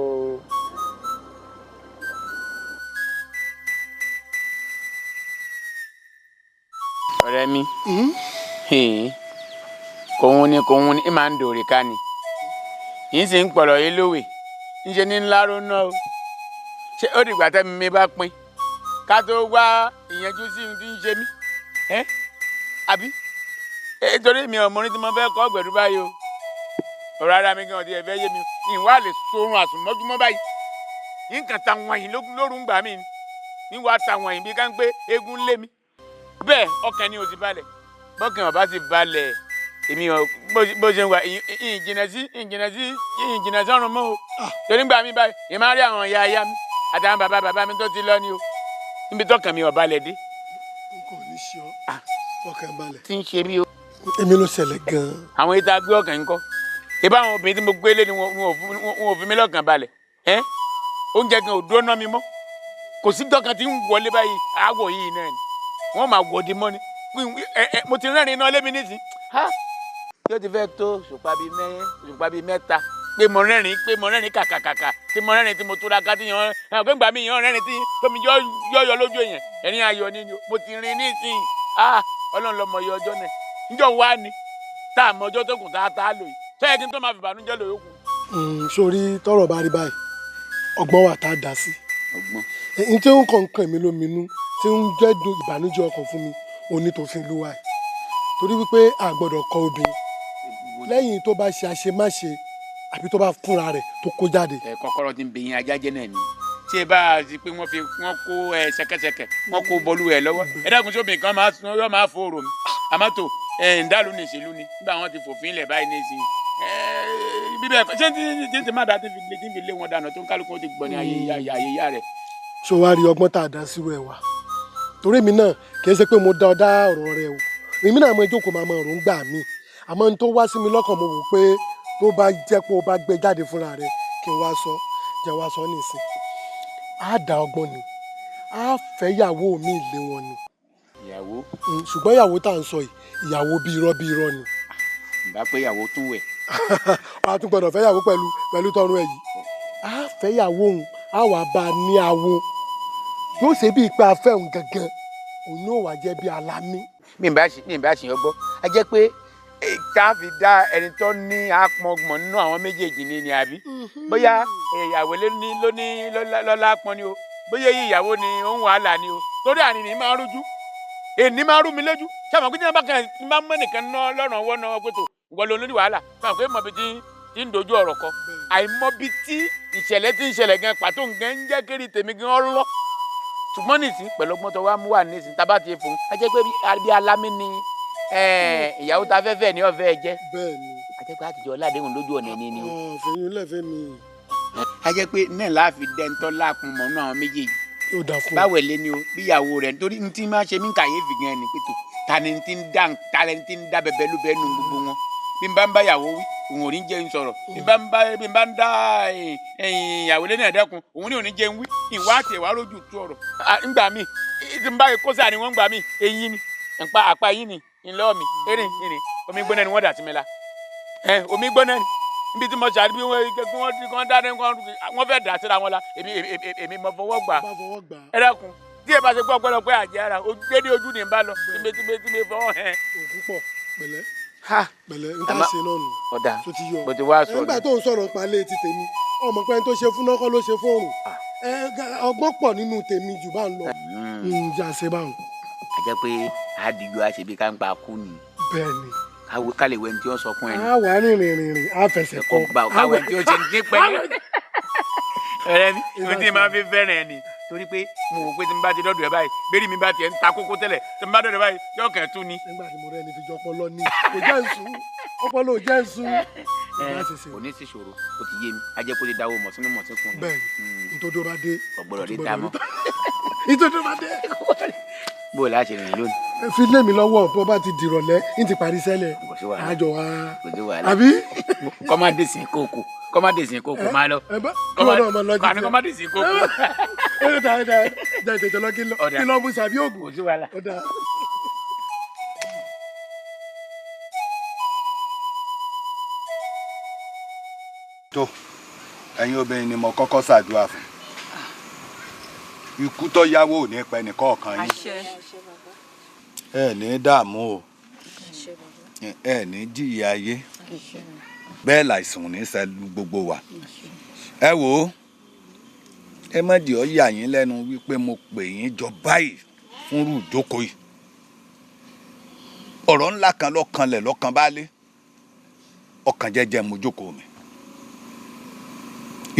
Ọ̀rẹ́ mi, kòun ni kòun ni máa ń dòrè ká ni, yìí sì ń pọ̀rọ̀ yìí lówè, ń ṣe ní ńlá róná o. Ṣé ó dìgbà tẹ́mi mi bá pín ká tó wá ìyẹnjú sí ohun tí ń ṣe mí? Àbí torí mi ò mọ orin tí mo fẹ́ kọ́ gbẹ̀dú báyìí o. Ọ̀rọ̀ ara mi gan ọ̀dí ẹ̀fẹ́ yé mi, ìwà lè sorun àsùnmọ́júmọ́ báyìí. Nǹkan tàwọn yìí lóru ń gbà mí ni, níwà tàwọn yìí bí ká ń gbé eégún lé mi. Bẹ́ẹ̀ ọkàn ni ò ti balẹ̀, bọ́kàn ọba ti balẹ̀, èmi ò bó ṣe ń wà ìjìnà sí ìjìnà sí ìjìnà sọ́run mọ́ o. Torí gbà mí báyìí, èmi máa rí àwọn ìyá ìyá mi àtàwọn bàbá bàbá mi tó ti lọ ni o, níbi tọ́kàn mi ò balẹ̀ dé. N kò ní ṣe ọ́, ọkàn balẹ̀. Tí ń ṣe mí o. Èmi ló ṣẹlẹ̀ gan-an. Àwọn ìta gbé ọkàn ń kọ́. Ìbá àwọn obìnrin tí mo gbé lé ni wọn ò fi mí lọ́kàn balẹ̀. Oúnjẹ gan ò dúró ná mi mọ́. Kò sí dọ́kan tí ń wọlé báyìí, àwọ̀ yìí náà ni. Wọ́n máa wọ̀dí mọ́ ni. Mo ti rẹ́rìn iná lé mi nísìn. Yóò ti fẹ́ tó òṣùpá bíi mẹ́ta. Pé mo rẹ́rìn kàkàkàkà tí mo rẹ́rìn tí mo túra ká tí yan gbẹ̀ngbà mi yan rẹ́rìn tí tómi yọ̀yọ̀ lójú èèyàn. Ẹ̀rín ayọ̀ ni mo ti rin nísìn. Ọlọ́run ló mọ iye ọjọ́ náà. Níjọ́ wá ni tá a mọ ọjọ́ tó kù tá a lò yìí. Sọ yẹ kí n tó máa fi ìbànújẹ́ lò yókù. Sórí tọ́rọ̀ bá rí báyìí, ọgbọ́n wà tá a dá sí. N tí ń kàn kàn mí lóminú tí ń jẹ́ ìbànújẹ́ ọkàn fún mi, òní tó fi lù wá yìí. Torí wípé a gbọ́dọ̀ kọ obìnrin. Lẹ́yìn tó bá ṣe àṣemáṣe, Àbí tó bá fúnra rẹ̀ tó kó jáde. Ẹ kọ́kọ́rọ́ ti ń bẹ yín ajá jẹ́ náà ni. Tí ẹ bá ti pé wọ́n fi wọ́n kó ẹ ṣẹ̀kẹ̀ṣẹ̀kẹ̀ wọ́n kó bọ́lú ẹ lọ́wọ́. Ẹ dákun sóbì kan yọ máa fòrò mi. Àmọ́ tó ẹ ń dàlú ní ìṣèlú ni nígbà wọn ti fòfin lẹ̀ báyìí ní ìsìn. Bíbẹ̀ ṣé tí má da tí fi lé wọn dànù tó ń kálukú ti gbọ́ ní ayé ìyá rẹ̀. Ṣé wàá rí ọgbọ́n tá a dá sírú ẹ wá? Torí mi náà kì í ṣe pé mo dá ọ dá ọ̀rọ̀ rẹ o. Èmi náà mo jókòó máa mọ ọ̀rọ̀ ń gbà mí. Àmọ́ n tó wá sí mi lọ́kàn mo wò pé tó bá jẹ́ pé o bá gbé jáde fúnra rẹ kí n wá sọ jẹ́ wá sọ nísìn. Á dá ọgbọ́n ni, á fẹ́ ìyàwó mi lé wọn ni. Ìyàwó? Ṣùgbọ́n ìyàwó tá à ń sọ yìí, ìyàwó bí irọ́ bí irọ́ ni. Bá pé ìyàwó tún wẹ̀. A tún gbọ́dọ̀ fẹ́ ìyàwó pẹ̀lú tọrun ẹ̀ yìí. Á fẹ́ ìyàwó òun, á wà bá a ní awo. Yóò ṣe bíi pé a fẹ́ òun gangan, òun yóò wá jẹ́ bí alámí. Mi ì bá ṣe yàn gbọ́, a jẹ́ pé tá a fi dá ẹni tó ní apọngbọ̀n nínú àwọn méjèèjì ni àbí? Bóyá ìyàwó ló ní lọ́lá pọn ni o, bóyá ìyàwó ni òun wàhálà ni o, torí àní ni máa ń rújú, èní máa ń rú mi lójú. Ṣé àwọn pé bá kàn máa ń mọ nìkan ná lọ́rùn ọwọ́ náà pé tó ìwọ ló ní wàhálà, ṣé àwọn pé mọ̀bí tí ń dojú ọ̀rọ̀ kọ, àìmọ̀bí tí ìṣẹ̀lẹ̀ tí ń ṣẹlẹ̀ gan pàtó nǹkan ń jẹ́ kiri tèmi gan ọlọ́. Ṣùgbọ́n nìsín pẹ̀lú ọgbọ́n tó wá mú wà nìsín tá a bá ti fún un, a jẹ́ pé bí alámí ni ìyàwó ta fẹ́fẹ́ ní ọ̀fẹ́ jẹ́. Bẹ́ẹ̀ni. A jẹ́ pé àtijọ́ ládéhùn lójú ọ̀nà ẹni ni o. Ọ̀fẹ́yìn lẹ́fẹ̀ẹ́ mi. A jẹ́ pé náà láàfin dẹ́ntọ́ láàkún mọ̀ nínú àwọn méjèèjì. Yóò dà fún un. Báwo lé ni o bí ìyàwó rẹ̀ nítorí n tí máa ṣe mí kàyéfì gan ni pé tó ta ni ti ń dá ta ni ti ń dá bẹbẹ ló bẹ́ẹ̀ nu gbogbo wọn. Bí n bá ń bá ìyàwó wí òun ò ní jẹ́ ń sọ̀rọ̀. Bí n bá ń dá ìyàwó lé náà dẹ́kun òun ní ò ní jẹ́ ń wí. Ìwà àti ìwà rójú tú ọ̀rọ̀. Ngbà mí tí n bá kó sáà ni wọ́n ń gbà mí eyín ni àpá yín ni ńlọ mi erin erin omi gbóná ni wọ́n dà sí mi la omi gbóná ni níbi tí mo ṣàrí bí wọ́n dáná wọ́n fẹ́ dà síra wọn la èmi mo fọwọ́ gbà ẹ dákun tí ẹ bá ṣe gbọ́ gbọ́dọ̀ pé àjẹ́ ara dédé ojú ni n bá lọ tí mi fọwọ́ hẹ́n. Ògùn pọ̀ pẹ̀lẹ́ pẹ̀lẹ́ n ta ṣe náà nù. Ọ̀dà tó ti yọ bó ti wá sọ nígbà tó ń sọ̀rọ̀ palẹ̀ ti tèmi ọmọ pé tó ṣe fún lọ́kọ́ ló ṣe fóòrùn ọgbọ́n pọ̀ nínú tèmi jù bá ń lọ ǹjà ṣe báwọn. A jẹ́ pé àdìgbò àṣebí ká ń pa kú ni. Bẹ́ẹ̀ni. Ká lè wẹ́ni tí ó sọ fún ẹni. A wà rìnrìn rìnrìn a fẹsẹ̀ kọ. Káwé tí ó ṣe ní pẹ́lú. Ọ̀rẹ́ mi, mo ti máa fi fẹ́ràn ẹ ni. Torí pé mo wò pé tí n bá ti dọ́dọ̀ ẹ báyìí, bẹ́ẹ̀ni mi bá tiẹ̀ ń ta kókó tẹ́lẹ̀, tí n bá dọ́dọ̀ ẹ báyìí, yóò kàn tún ni. Nígbà tí mo rẹ́ ni fi jọ ọpọlọ ni, kò jẹ́ nsú, ọpọlọ ò jẹ́ nsú. Kò ní sí ìṣòro, ó ti yé mi, a jẹ́ kó ti dáwọ́ mọ̀ sínú mọ̀ sínkùn ni. Bẹ́ẹ̀ni, nítorí ó bá dé. Ọ̀gbọ́dọ̀ dé tá mọ́. Nítorí ó bá dé. Bó o láṣẹ rìn lónìí. Fi lé mi lọ́wọ́ bó bá ti dìrọ̀lẹ́ ní ti parí sẹ́lẹ̀ àjọ wa àbí. Kọ́mádé sí kókò kọ́mádé sí kókò máa lọ. Kọ́mádé sí kókò. Ẹ dà ẹ dà ẹ dà ìtẹ̀jọ́ lọ kí lọ mú sàbí ògùn. Kò sí wàhálà. Tó ẹ̀yin obìnrin ni mo kọ́kọ́ ṣàdúrà fún. Ikú tó yáwó ò ní pẹ́ nìkọ̀ọ̀kan yín. Ẹ ní dààmú o, ẹ ní jìyà ayé, bẹ́ẹ̀ láìsàn ní ṣẹlú gbogbo wa. Ẹ wò ó, ẹ má jẹ́ ó yà yín lẹ́nu wípé mo pè yín jọ báyìí fúnrú ìjókòó yìí. Ọ̀rọ̀ ńlá kan lọ́kànlẹ̀ lọ́kàn bá lé, ọkàn jẹ́jẹ́ mo jókòó mi.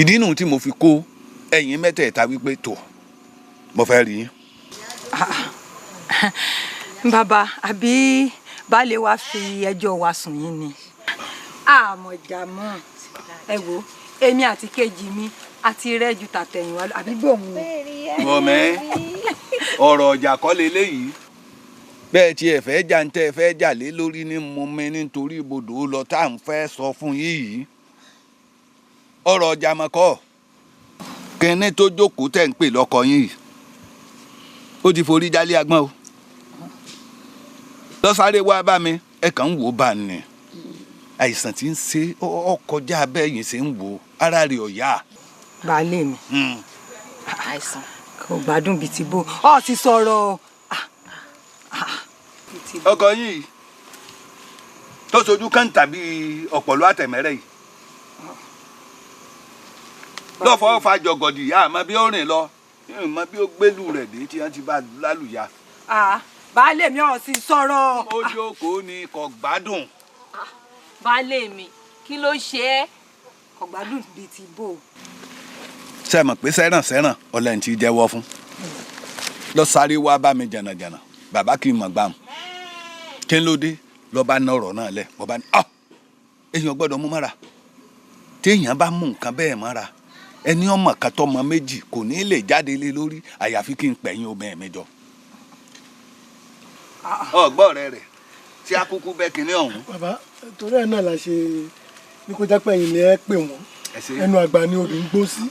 Ìdí nù tí mo fi kó ẹ̀yin mẹ́tẹ̀ẹ̀ta wípé tó mo fẹ́ rí yín. Bàbá àbí baálé wa fi ẹjọ́ wa sùn yín ni. Àmọ̀jàmọ́ ẹ wo èmi àti kejì mi àti rẹ́jú tàtẹ̀yìnwá àbí bòun. Mọ̀mẹ́ ọ̀rọ̀ ọ̀jà kọ́ leléyìí bẹ́ẹ̀ tí ẹ fẹ́ jà ń tẹ́ ẹ fẹ́ jà lé lórí ní mo mi nítorí ibodò lọ tá à ń fẹ́ sọ fún yín yìí ọ̀rọ̀ ọjà mọ̀kọ́ kínní tó jókòó tẹ̀ ń pè lọ́kọ yín yìí ó ti forí jálé agbọ́n o lọ́sàrè wá bá mi ẹ kàn ń wò ó bá ní àìsàn tí ń ṣe ọ kọjá bẹ́ẹ̀ yìí ṣe ń wò ó ara rẹ̀ ò yá. Baálé mi àìsàn kò gbádùn bíi ti bó ọ ti sọ̀rọ̀. Ọkọ yìí tó sojú kàńtà bíi ọ̀pọ̀lọ́ àtẹ̀mẹ́rẹ́ yìí lọ́fọ̀ọ́ fa jọgọ̀dì àmọ́ bí ó rìn lọ ìmọ̀ bí ó gbélú rẹ̀ dé tí wọ́n ti bá lálùyà. Baálé mi ò sì sọ̀rọ̀. Ó jókòó ni kò gbádùn. Baálé mi kí ló ṣe é? Kò gbádùn bíi ti bò. Ṣe mọ̀ pé sẹ́ràn sẹ́ràn ọlẹ́ni tí jẹ́wọ́ fún lọ sáré wá bá mi jànàjànà bàbá kì í mọ̀ gbàm kí n ló dé lọ́ba ná ọ̀rọ̀ náà lẹ̀ bọ́ba ní ọ́ èèyàn gbọ́dọ̀ mú mọ́ra téèyàn bá mú nǹkan bẹ́ẹ̀ mọ́ra ẹni ọmọ kan tọmọ méjì kò ní lè jáde lé lórí àyàfi kí n pẹ̀yìn obìnrin mi jọ. Ọgbọ́n rẹ rẹ̀ tí akúkú bẹ́ kinní ọ̀hún. Bàbá torí ẹ̀ náà la ṣe ní kó jẹ́ pé ẹ̀yin ni ẹ pè wọ́n ẹnu àgbà ni obì ń gbó sí.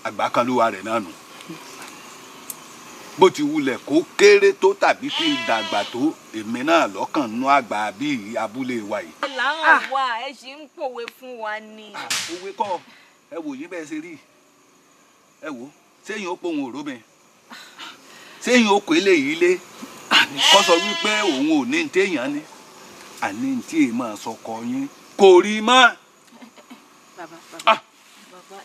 Àgbà kan ló wà rẹ̀ náà nù bó ti wulẹ̀ kó kéré tó tàbí kí n dàgbà tó èmi náà lọ́kàn nú àgbà bíi abúlé wa yìí. Làwọn wà ẹ ṣì ń pòwe fún wa ni. Òwe kọ́ ẹ wò yín bẹ́ẹ̀ ṣe rí ẹ wò séyìn ó pohùn òró mi séyìn ó kó eléyìí lé kó sọ wípé òun ò ní téèyàn ni àní tí èèyàn máa sọkọ yín kò rí mọ́. Bàbá bàbá bàbá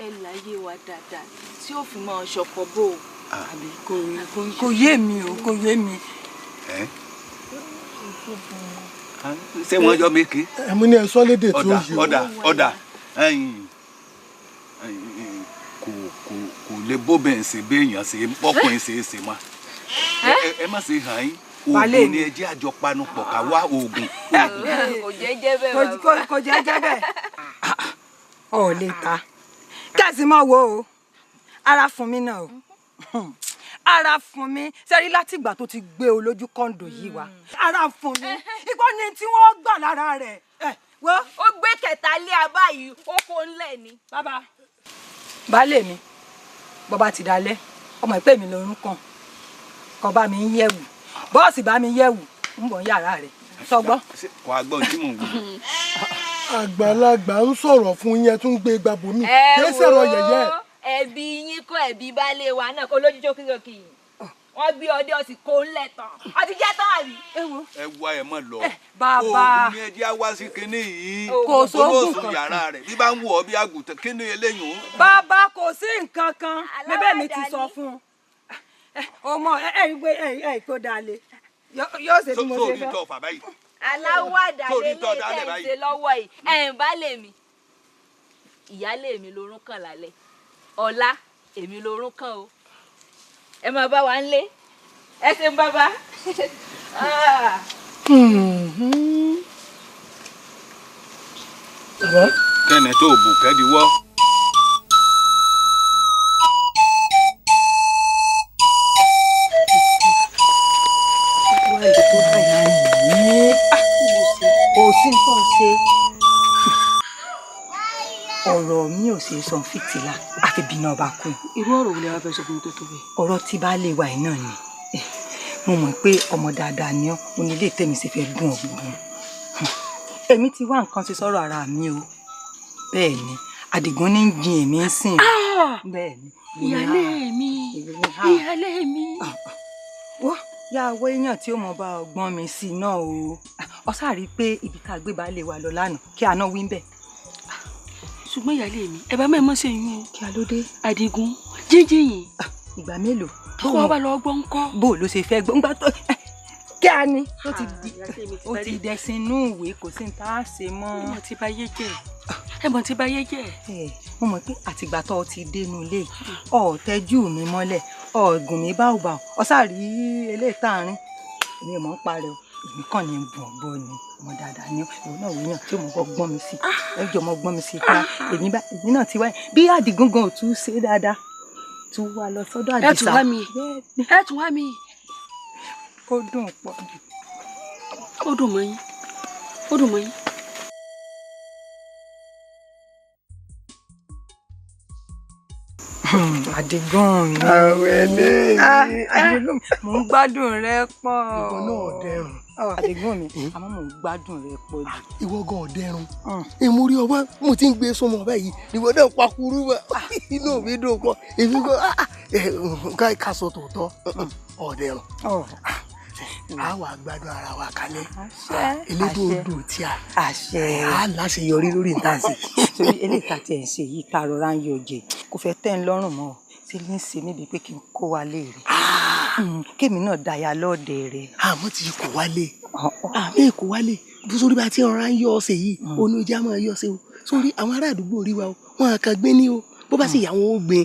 ẹ láyé wa dáadáa tí ó fi máa ṣọkọ bò ó. Àbí kò yé mi o, kò yé mi. Ṣé wọ́n yọ méke. Ẹ mú ní ẹ sọ lédè tí ó yé o. Ọ̀dà ọ̀dà kò kò kò lè bóbẹ̀ ṣe béèyàn ṣe bọ́kùnrin ṣe é ṣe mọ́ ẹ má ṣe hàn yín oògùn ni ẹ jẹ́ àjọ panupọ̀ ká wá oògùn. Kò jẹ́ jẹ́ bẹ́ẹ̀ bàbá. Kò jẹ́ jẹ́ bẹ́ẹ̀. Ọ̀ lè ta kẹ́sì mọ́ wo o ara fún mi náà o ara fún mi sẹ́rí látìgbà tó ti gbé o lójú kọ́ńdò yìí wá ara fún mi ìgbọ́ ni tí wọ́n gbà lára rẹ̀. Ó gbé kẹta lé abá yìí ó kó ńlẹ̀ ni. Bàbá baálé mi bọ́ba ti dalẹ̀ ọmọ ìpè mi lórún kan kọ́ bá mi ń yẹ̀wù bọ́ọ̀sì bá mi yẹ̀wù ń bọ̀ ń yàrá rẹ̀ sọgbọ́n. Kò á gbọ́n tí mò ń wí. Àgbàlagbà ń sọ̀rọ̀ fún yẹn tún gbé gbàbọ̀ mi kì í sọ̀rọ̀ yẹ̀yẹ́. Ẹbí yín kọ́ ẹbí baálé wa náà kó lójú jókìjókì yìí wọ́n gbé ọdẹ ọsì kó ńlẹ̀ tán ọtí jẹ́ tán àbí. Ẹ wá ẹ mọ lọ bàbá oògùn ni ẹ jẹ́ wá sí kinní yìí kò sóògùn kan yàrá rẹ̀ bí bá ń wù ọ́ bí àgùntàn kinní eléyìí o. Bàbá kò sí nǹkan kan bẹ́ẹ̀ mi ti sọ fún un ọmọ ẹ ẹ rí pé ẹ ẹ kó dalẹ̀ yóò ṣe bí mo ṣe fẹ́. Sórí tọ́ fà báyìí. Aláwàdà lélẹ̀ tẹ̀ ń ṣe lọ́wọ́ yìí ẹ̀ ń bá lè mi ìyáálé mi lorún kàn lálẹ́ ọ̀la èmi lorún kàn o ẹ máa bá wa ń lé ẹ ṣeun bàbá. Kẹ́ni tó bù kẹ́díwọ́. Kò sí nǹkan ṣe ọ̀rọ̀ mi ò ṣe sọ fìtílà àfi bínú ọba kú. Irú ọ̀rọ̀ wo lẹ wá fẹ́ sọ fún mi tó tó bẹ́ẹ̀. Ọ̀rọ̀ tí baálé wa yìí náà ni mo mọ̀ pé ọmọ dáadáa ni ọ́ onílé tèmi sì fẹ́ gún ọ̀gbọ̀n. Èmi ti wá nǹkan ṣe sọ́rọ̀ ara mi o bẹ́ẹ̀ ni Àdìgún ní jin èmi ń sìn. Bẹ́ẹ̀ ni. Ìyálé mi ìyálé mi. Wọ́n yá owó èèyàn tí ó mọ̀ bá ọgbọ́n mi sí náà o ọ sáà rí i pé ibi tá a gbé baálé wa lọ lánàá kí àná wí ń bẹ̀. Ṣùgbọ́n ìyáálé mi ẹ bá mẹ́ẹ̀ mọ́ ṣe yún o. Kí a ló dé. Àdìgún jíjìn yìí. Ìgbà mélòó. Tó wọ́n bá lọ gbọ́ ń kọ́. Bó ló ṣe fẹ́ gbọ́ ńgbà tó kí a ní. Ó ti dẹ̀sìn inú ìwé kò sí ní tá a ṣe mọ́. Ẹ mọ̀ tí bá yé jẹ́ ẹ mọ̀ tí bá yé jẹ́. Mo mọ̀ pé àtìgbà tó o ti dénú ilé ọ̀ tẹ́jú mi mọ́lẹ̀ ọ̀ gùn mi báwòbáwò ọ sáà rí eléyìí tá a rín èmi ò mọ̀ ń parẹ́ o èmi kàn ní bùn ọgbọ́n ni ọmọ dáadáa ni ìwọ náà wòyàn tí mo bọ gbọ́n mi sí ẹ jọ mọ gbọ́n mi sí fúnra èmi bá èmi náà ti wáyé bí Àdìgún gan ò tún ṣe dáadáa tún wá lọ sọ́dọ̀ Àdìsá. Ẹ tún wá mi ẹ tún wá mi. Ó dùn pọ̀ jù. Ó dùn mọ́ yín ó dùn mọ́ yín. Àdìgún mi. Àwẹ̀lé mi. Àdìgún mi mò ń gbádùn rẹ pọ̀. Ìwọ náà ọ̀dẹrùn. Àdìgún mi àmọ́ mò ń gbádùn rẹ pọ̀ jù. Ìwọ gan ọ̀dẹrùn. Ìmúrí ọwọ́ mo ti ń gbé súnmọ́ báyìí ìwọ náà pakuru mọ́ inú mi dùn pọ̀ èmi gan ká sọ tòótọ́ ọ̀dẹrùn. A wà gbádùn ara wa kalẹ̀ elédùn odò tí a a láṣeyọrí lórí ìtànsì. Torí eléyìí tá a tiẹ̀ ń ṣe yìí tá a rọra ń yọ jẹ kò fẹ́ tẹ́ ń lọ́rùn mọ́ ọ ṣe ní í ṣe níbi pé kí n kó wa léèrè kémi náà daya lọ́ọ̀dẹ̀ rẹ̀. Àmọ́ ti kò wálé. Àmì èkó wálé sórí bá ti ọ̀rá ń yọ ọ̀sẹ̀ yìí òun ìjà máa yọ ọ̀sẹ̀ o. Sórí àwọn ará àdúgbò rí wa o, wọn à kàn gbé ní o, bó bá sì yà wọn ó gbé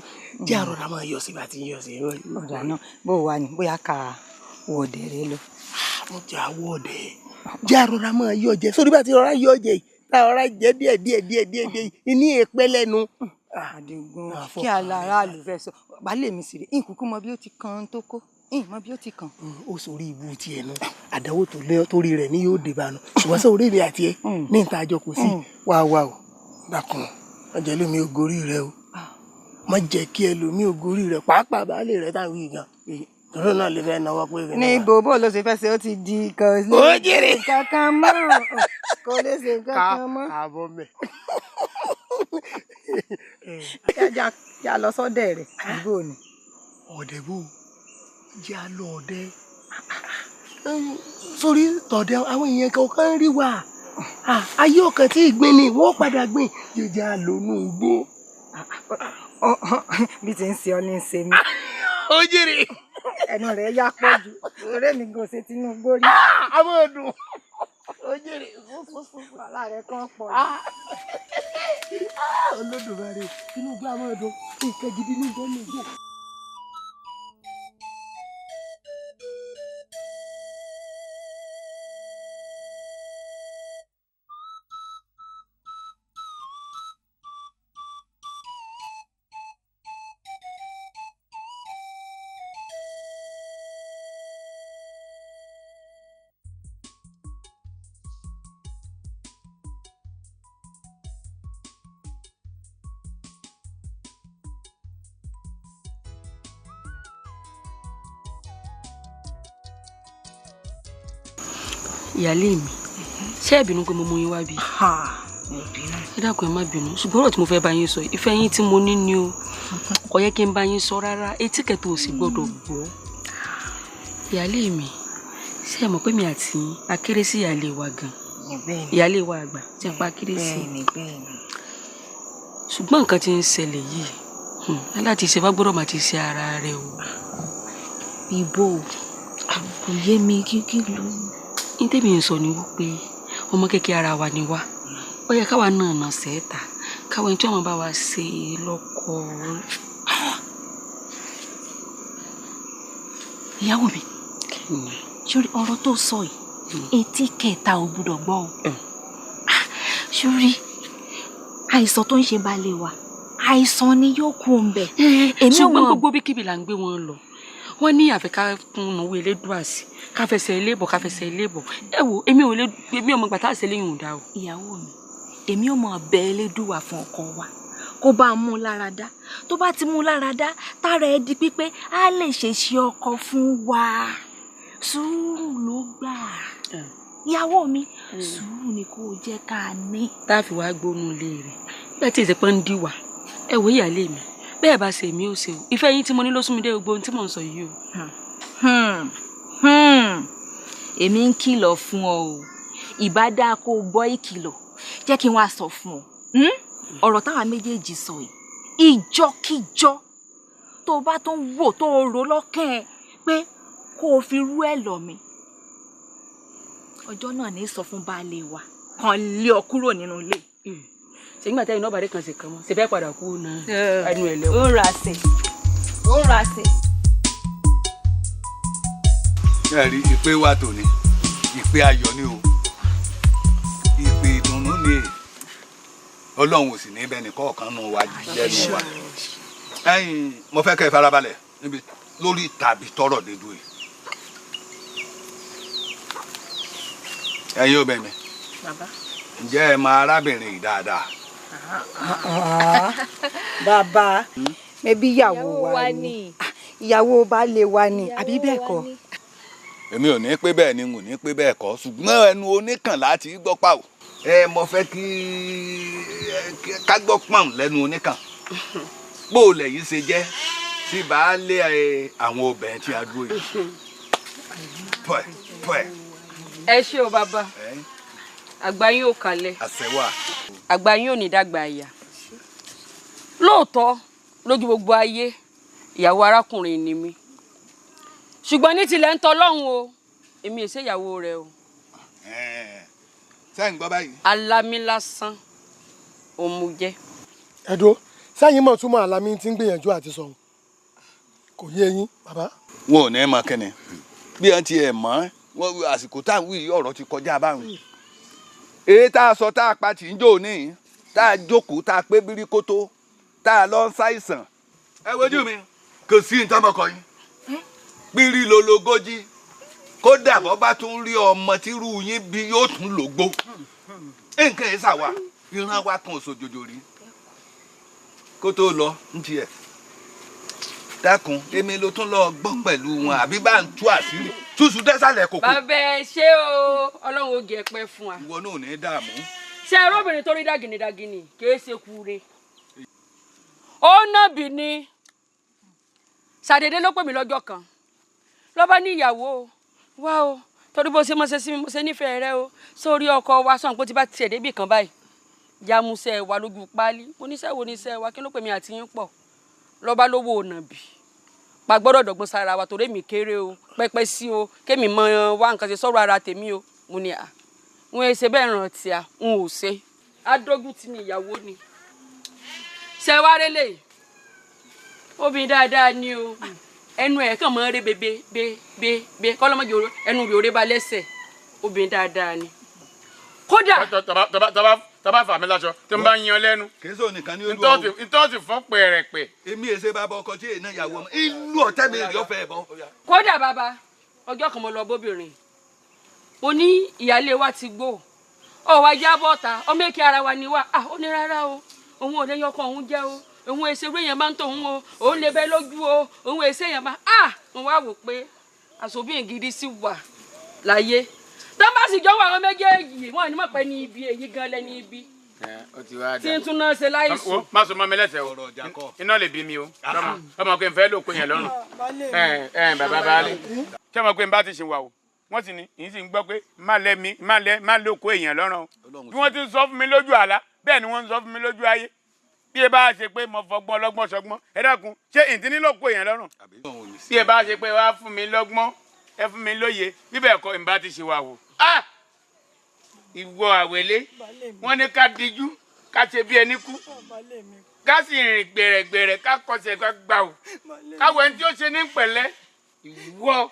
jẹ́ àrọ̀rà máa yọ sí bá ti ń yọ sí. Ọ̀dà náà bó wà ní bóyá ká wọ̀dẹ̀ rẹ lọ. Mo jẹ́ àwọ̀ ọ̀dẹ̀ jẹ́ àrọ̀rà máa yọ jẹ sórí bá ti ọ̀rá yọ jẹ yìí tá ọ̀rá jẹ díẹ̀ díẹ̀ díẹ̀ díẹ̀ díẹ̀ ní èpẹ́ lẹ́nu. Àdìgún kí aláráàlú fẹ́ sọ baálé mi sì rè nkùkú mọ bí ó ti kan tó kó mọ bí ó ti kàn. Ó sórí ibu tiẹ̀ nu àdánwò torí rẹ̀ ní yóò dé bá nu ṣùgbọ́n sọ orí mi àti ẹ ní ìta àjọ kò sí wá wá o dákun má jẹ́ lómi ògórí rẹ o má jẹ́ kí ẹlòmí ògórí rẹ pàápàá baálé rẹ táwọn yìí gan tòró náà lè fẹ́ náwó pé. Ní gbogbo ló ṣe fẹ́ ṣe ó ti di kan Ó jèrè. Kankan mọ́ kò lè ṣe kankan mọ́. Àbọ̀ mẹ́. Já lọ sọ́dẹ̀ rẹ̀ àdúgbò ni. Ọ̀dẹ̀ bò jẹ́ a lọ ọ̀dẹ̀ sórí tọ̀dẹ̀ àwọn èèyàn kọ̀ọ̀kan rí wa ayé ọ̀kan tí ìgbín ni wọ́n padà gbìn jẹjẹ àlónú igbó. Bí ti ń ṣe ọ ní ń ṣe mí. Ó jèrè. Ẹnu rẹ̀ yá pọ̀ jù ọ̀rẹ́ mi kò ṣe Tinubu rí. A máa dùn. Ó jèrè. Wàhálà rẹ̀ kàn pọ̀ jù. Olódùmarè Tinubu a máa dùn nǹkan gidi ní ìjọ ní ìjọ. Ìyáálé mi, ṣé ẹ bínú pé mo mú yín wá bí? Ẹ dákun ẹ má bínú, ṣùgbọ́n ọ̀rọ̀ tí mo fẹ́ bá yín sọ ìfẹ́ yín tí mo ní ni o, kò yẹ kí n bá yín sọ rárá, etí kẹtù ò sì gbọdọ̀ gbọ́. Ìyáálé mi, ṣé ẹ mọ̀ pé mi àti yín a kéré sí ìyáálé wa gan? Ìyáálé wa àgbà tí a pa kéré sí. Ṣùgbọ́n nǹkan tí ń ṣẹlẹ̀ yìí, aláti ṣe wá gbọ́dọ̀ máa ti ṣe ara rẹ o. Ibo kò yé mi kí ló. Ní tèmi ń sọ ni wípé ọmọ kékeré ara wa ni wá, ó yẹ káwa náà nà sẹ́ẹ̀ta káwa ẹni tí wọ́n bá wa ṣe lọ́kọ. Ìyàwó mi, sórí ọ̀rọ̀ tó sọ yìí etí kẹta ò gbúdọ̀ gbọ́ o. Sórí àìsàn tó ń ṣe baálé wa, àìsàn ni yóò kú òun bẹ̀. Ṣùgbọ́n gbogbo bíkíbi là ń gbé wọn lọ, wọ́n ní àfẹ́ ká kún owó elédùà sí ká fẹsẹ̀ ilé bọ̀ ká fẹsẹ̀ ilé bọ̀. Ẹ wo èmi ò lè èmi ò mọ gbà tá a ṣe léyìn òǹda o. Ìyàwó mi, èmi ò mọ bẹ elédùà fún ọkọ wa kó bá a mú lára dá, tó bá ti mú lára dá tára ẹ di pípé á lè ṣèṣe ọkọ fún wa. Sùúrù ló gbà ìyàwó mi, sùúrù ni kò jẹ́ ká ní. Tá a fi wá gbónú ilé rẹ̀ nígbà tí ìsèpọ̀ ń dì wá, ẹ wo ìyáálé mi, bẹ́ẹ̀ bá ṣe èmi ò ṣe o, ìfẹ́ yín tí mo ní ló sún mi dé gbogbo ohun tí mò ń sọ yìí o. Èmi ń kìlọ̀ fún ọ o, ìbá dáa kó o gbọ́ ìkìlọ̀, jẹ́ kí n wá sọ fún ọ ọ̀rọ̀ táwa méjèèjì sọ yìí, ìjọkíjọ tó o bá tó ń wò tó o rò lọ́kàn ẹ pé kó o fi rú ẹ lọ̀ mí, ọjọ́ náà ní sọ fún baálé wa kàn lé ọ kúrò nínú ilé. Ṣé nígbà tẹ́yìn náà bàdé kan ṣe kan mọ́ ṣe fẹ́ padà kú náà ẹnu ẹ̀ lẹ́wọ̀. Ó ra ṣe ó ra ṣe. Ẹ rí ìpè wa tòní, ìpè ayọ̀ ni o, ìpè ìdùnnú ni è, Ọlọ́run ò sì ní bẹ́ẹ̀ nìkan ọ̀kan nù wa lẹ́nu wa. Ẹ̀yin mo fẹ́ kẹ́ ẹ farabalẹ̀ níbi lórí tàbí tọrọ dédú yìí. Ẹ̀yin obìnrin mi, ǹjẹ́ ẹ mọ arábìnrin yìí dáadáa? Bàbá, mẹbí ìyàwó wa ni, ìyàwó baálé wa ni, àbí bẹ́ẹ̀ kọ́? Èmi ò ní pé bẹ́ẹ̀ ni, n ò ní pé bẹ́ẹ̀ kọ́, ṣùgbọ́n ẹnu oníkàn láti gbọ́ pa ò. Ẹ mo fẹ́ kí ká gbọ́ pọ̀n lẹ́nu oníkàn. Bó o lẹ̀ yìí ṣe jẹ́ sí baálé àwọn obìnrin tí a dúró yìí. Pẹ̀ pẹ̀. Ẹ ṣé o bàbá, àgbà yín ò kalẹ̀, àgbà yín ò ní dàgbà àyà. Lóòótọ́ lójú gbogbo ayé ìyàwó arákùnrin ni mí, ṣùgbọ́n ní tilẹ̀ ń tọ́ lọ́hùn o, èmi ò ṣe ìyàwó rẹ o. Sẹ́yìn gbọ́ báyìí. Alámí lásán òun mo jẹ́. Ẹ̀dọ́ sẹ́yìn mọ̀ túmọ̀ àlámí tí ń gbìyànjú àti sọ̀hún kò yé yín bàbá. Wọn ò ní mọ kẹ́ni bí wọ́n ti ẹ̀ mọ́ wọn àsìkò tá à ń wí yìí, ọ̀rọ̀ ti kọjá báwọn. Èyí tá a sọ tá a pa tì ń jò ní tá a jókòó tá a pé bíríkótó tá a lọ ń ṣàìsàn. Ẹ wojú mi, kò sí nǹkan ọmọkọ yín pírí lológójì, kódà bọ́ bá tún rí ọmọ tírú yín bí yóò tún lògbó. Nǹkan yìí ṣàwà ìran wa kan òṣòjòjò rí kó tó lọ ń tiẹ̀. Dákun, èmi ló tún lọ gbọ́ pẹ̀lú wọn àbí bá ń tú àṣírí túṣu dẹ́sàlẹ̀ kòkò. Bàbá, ẹ ṣé o, Ọlọ́run ó jẹ́ pẹ́ fún wa. Ìwọ náà ò ní dààmú. Ṣé arábìnrin tó rí dàgìnìdàgìnì kìí ṣe kúre, ó nàbì ni. Ṣàdédé ló pè mí lọ́jọ́ kan, ló bá ní ìyàwó wá o, torí bó ṣe mọ́ ṣe sí mi, mo ṣe nífẹ̀ẹ́ rẹ o, sórí ọkọ wa sọ̀n pé tí bá tiẹ̀ débì kan báyìí jamusẹ̀ wà lójú páálí. Mo níṣẹ́ wo níṣẹ́ wa, kí ló pè mí àti yín pọ̀? Lọ́ba lówó nàbì pa gbọ́dọ̀ dọ̀gbọ́n sára wa, torí èmi kéré o, pẹ́pẹ́ sí o, kémi mọ wá nǹkan ṣe sọ̀rọ̀ ara tèmi o. Mo ní à ń ṣe bẹ́ẹ̀ rántí à ń ò ṣe adógún ti ní ìyàwó ni. Ṣe wá rélé, obìnrin dáadáa ni o, ẹnu ẹ̀ kàn mọ́ ré bebe be be be kọ́lọ́mọ́jọ ẹnu rẹ̀ òré ba lẹ́sẹ̀. Obìnrin dáadáa ni kódà. Tọba fà mí láṣọ tí n bá yan lẹ́nu. Kì í sọ nìkan ní olú ọ̀hún. Ntọ́sí fún pẹ̀rẹ̀pẹ̀. Èmi èsè bàbá ọkọ tí èèyàn ìyàwó ọmọ ìlú ọ̀tẹ́ mi rí ọ̀fẹ́ bọ́. Kódà bàbá, ọjọ́ kan mo lọ bóbìnrin, mo ní ìyáálé wa ti gbó ọ wá jábọ̀ ta ọmọ èké ara wa ni wá. À ó ní rárá o, òun ò lè yọkọ òun jẹ́ o, òun èsè eré yẹn máa ń tòun o, òun lè bẹ lójú o, òun èsè yẹn máa à. Mo wá wò pé àṣòbí gidi sì wà láyé tó bá sì jọ wọ àwọn méjèèjì wọn ní mọ̀ pé ní ibi èyí gan lẹ́ni ibi tí ń tún náà ṣe láìsùn. Má sọ mọ́ mi lẹ́sẹ̀ o, iná lè bí mi o, ọmọ pé n fẹ́ lò pé yẹn lọ́rùn. Bàbá baálé, ṣé ọmọ pé n bá ti ṣe wà o, wọ́n sì ní ìyín sì ń gbọ́ pé má lẹ́ mi má lẹ́ má lò kó èèyàn lọ́rùn o. Bí wọ́n ti ń sọ fún mi lójú àlá, bẹ́ẹ̀ ni wọ́n ń sọ fún mi lójú ayé. Bí ẹ bá ṣe pé mo fọgbọ́n ọlọ́gbọ́n ṣọgbọ́n, ẹ dákun, ṣé ìdí nílò kó èèyàn lọ́rùn? Bí ẹ bá ṣe pé wàá fún mi lọ́gbọ́n, ẹ fún mi lóye, bíbẹ̀ kọ́ ìbá ti ṣe wà wò. Ìwọ àwẹ̀lé, wọ́n ní ká dijú ká ṣe bí ẹni kú, ká sì rìn gbẹ̀rẹ̀gbẹ̀rẹ̀, ká kọsẹ̀ ká gbà o, káwọ ẹni tí ó ṣe ní pẹ̀lẹ́. Ìwọ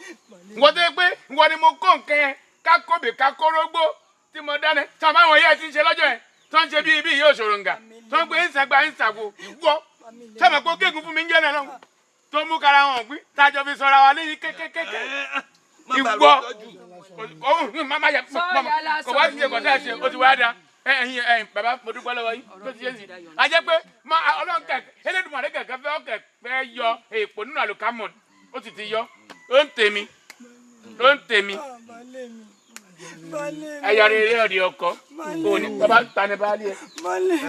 ìwọ tó yẹ pé ìwọ ni mo kó nǹkan yẹn, ká kóbì ká kórógbó tí mo dáná tí àwọn àwọn yẹn ti ń ṣe lọ́jọ́ yẹn tó ń ṣe bí ibi yóò ṣòro ǹgà tó ń gbé ń sàgbà ń sàgbò. Ìwọ sọmọ pé gégùn fún mi ń jẹ́ náà lọ́hùn tó mú kára wọn gbé tájọ fi sọra wa léyìn kékékéké. Ìwọ mama yẹ kò wá sí ẹ̀kọ́ sáà ṣe o ti wá da. Ẹ̀yin ẹ̀yin bàbá, mo dúpẹ́ lọ́wọ́ yín tó ti yé sí i. A jẹ́ pé Ọlọ́run kẹ̀kẹ́ Elédùmarè kẹ̀kẹ́ fẹ́ ọkẹ̀ fẹ́ yọ èèpo nínú àlùkámọ̀, ó sì ti yọ. Ó ń tèmi, ó ń tèmi. Ẹ̀yà rere ọ̀dì ọkọ òní bàbá tani baálé ẹ̀,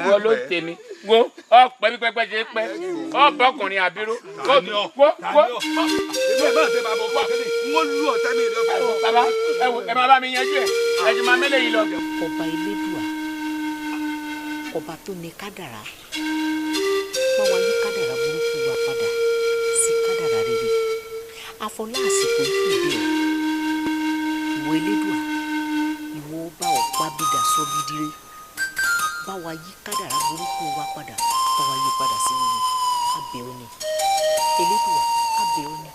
wọ́n ló tèmi wo ọ̀pẹ bí pẹ́pẹ́ ṣe pẹ́ ọ̀bọ̀kùnrin àbíró wo wo. Bàbá, ẹ wo, ẹ máa bá mi yanjú ẹ, ẹ ti máa mẹ́lẹ̀ yìí lọ. Ọba Elédùà, ọba tó ní kádàrá, bá wa yí kádàrá burúkú wa padà sí kádàrá rere. Àfọlá àsìkò ìfìdí ẹ, ìwọ Elédùà, ìwọ ọba ọ̀pá bídà sọ́bídìrẹ́, bá wa yí kádàrá burúkú wa padà, bá wa yí padà sí rere. Abẹ́ òní Elédùà, abẹ́ òní.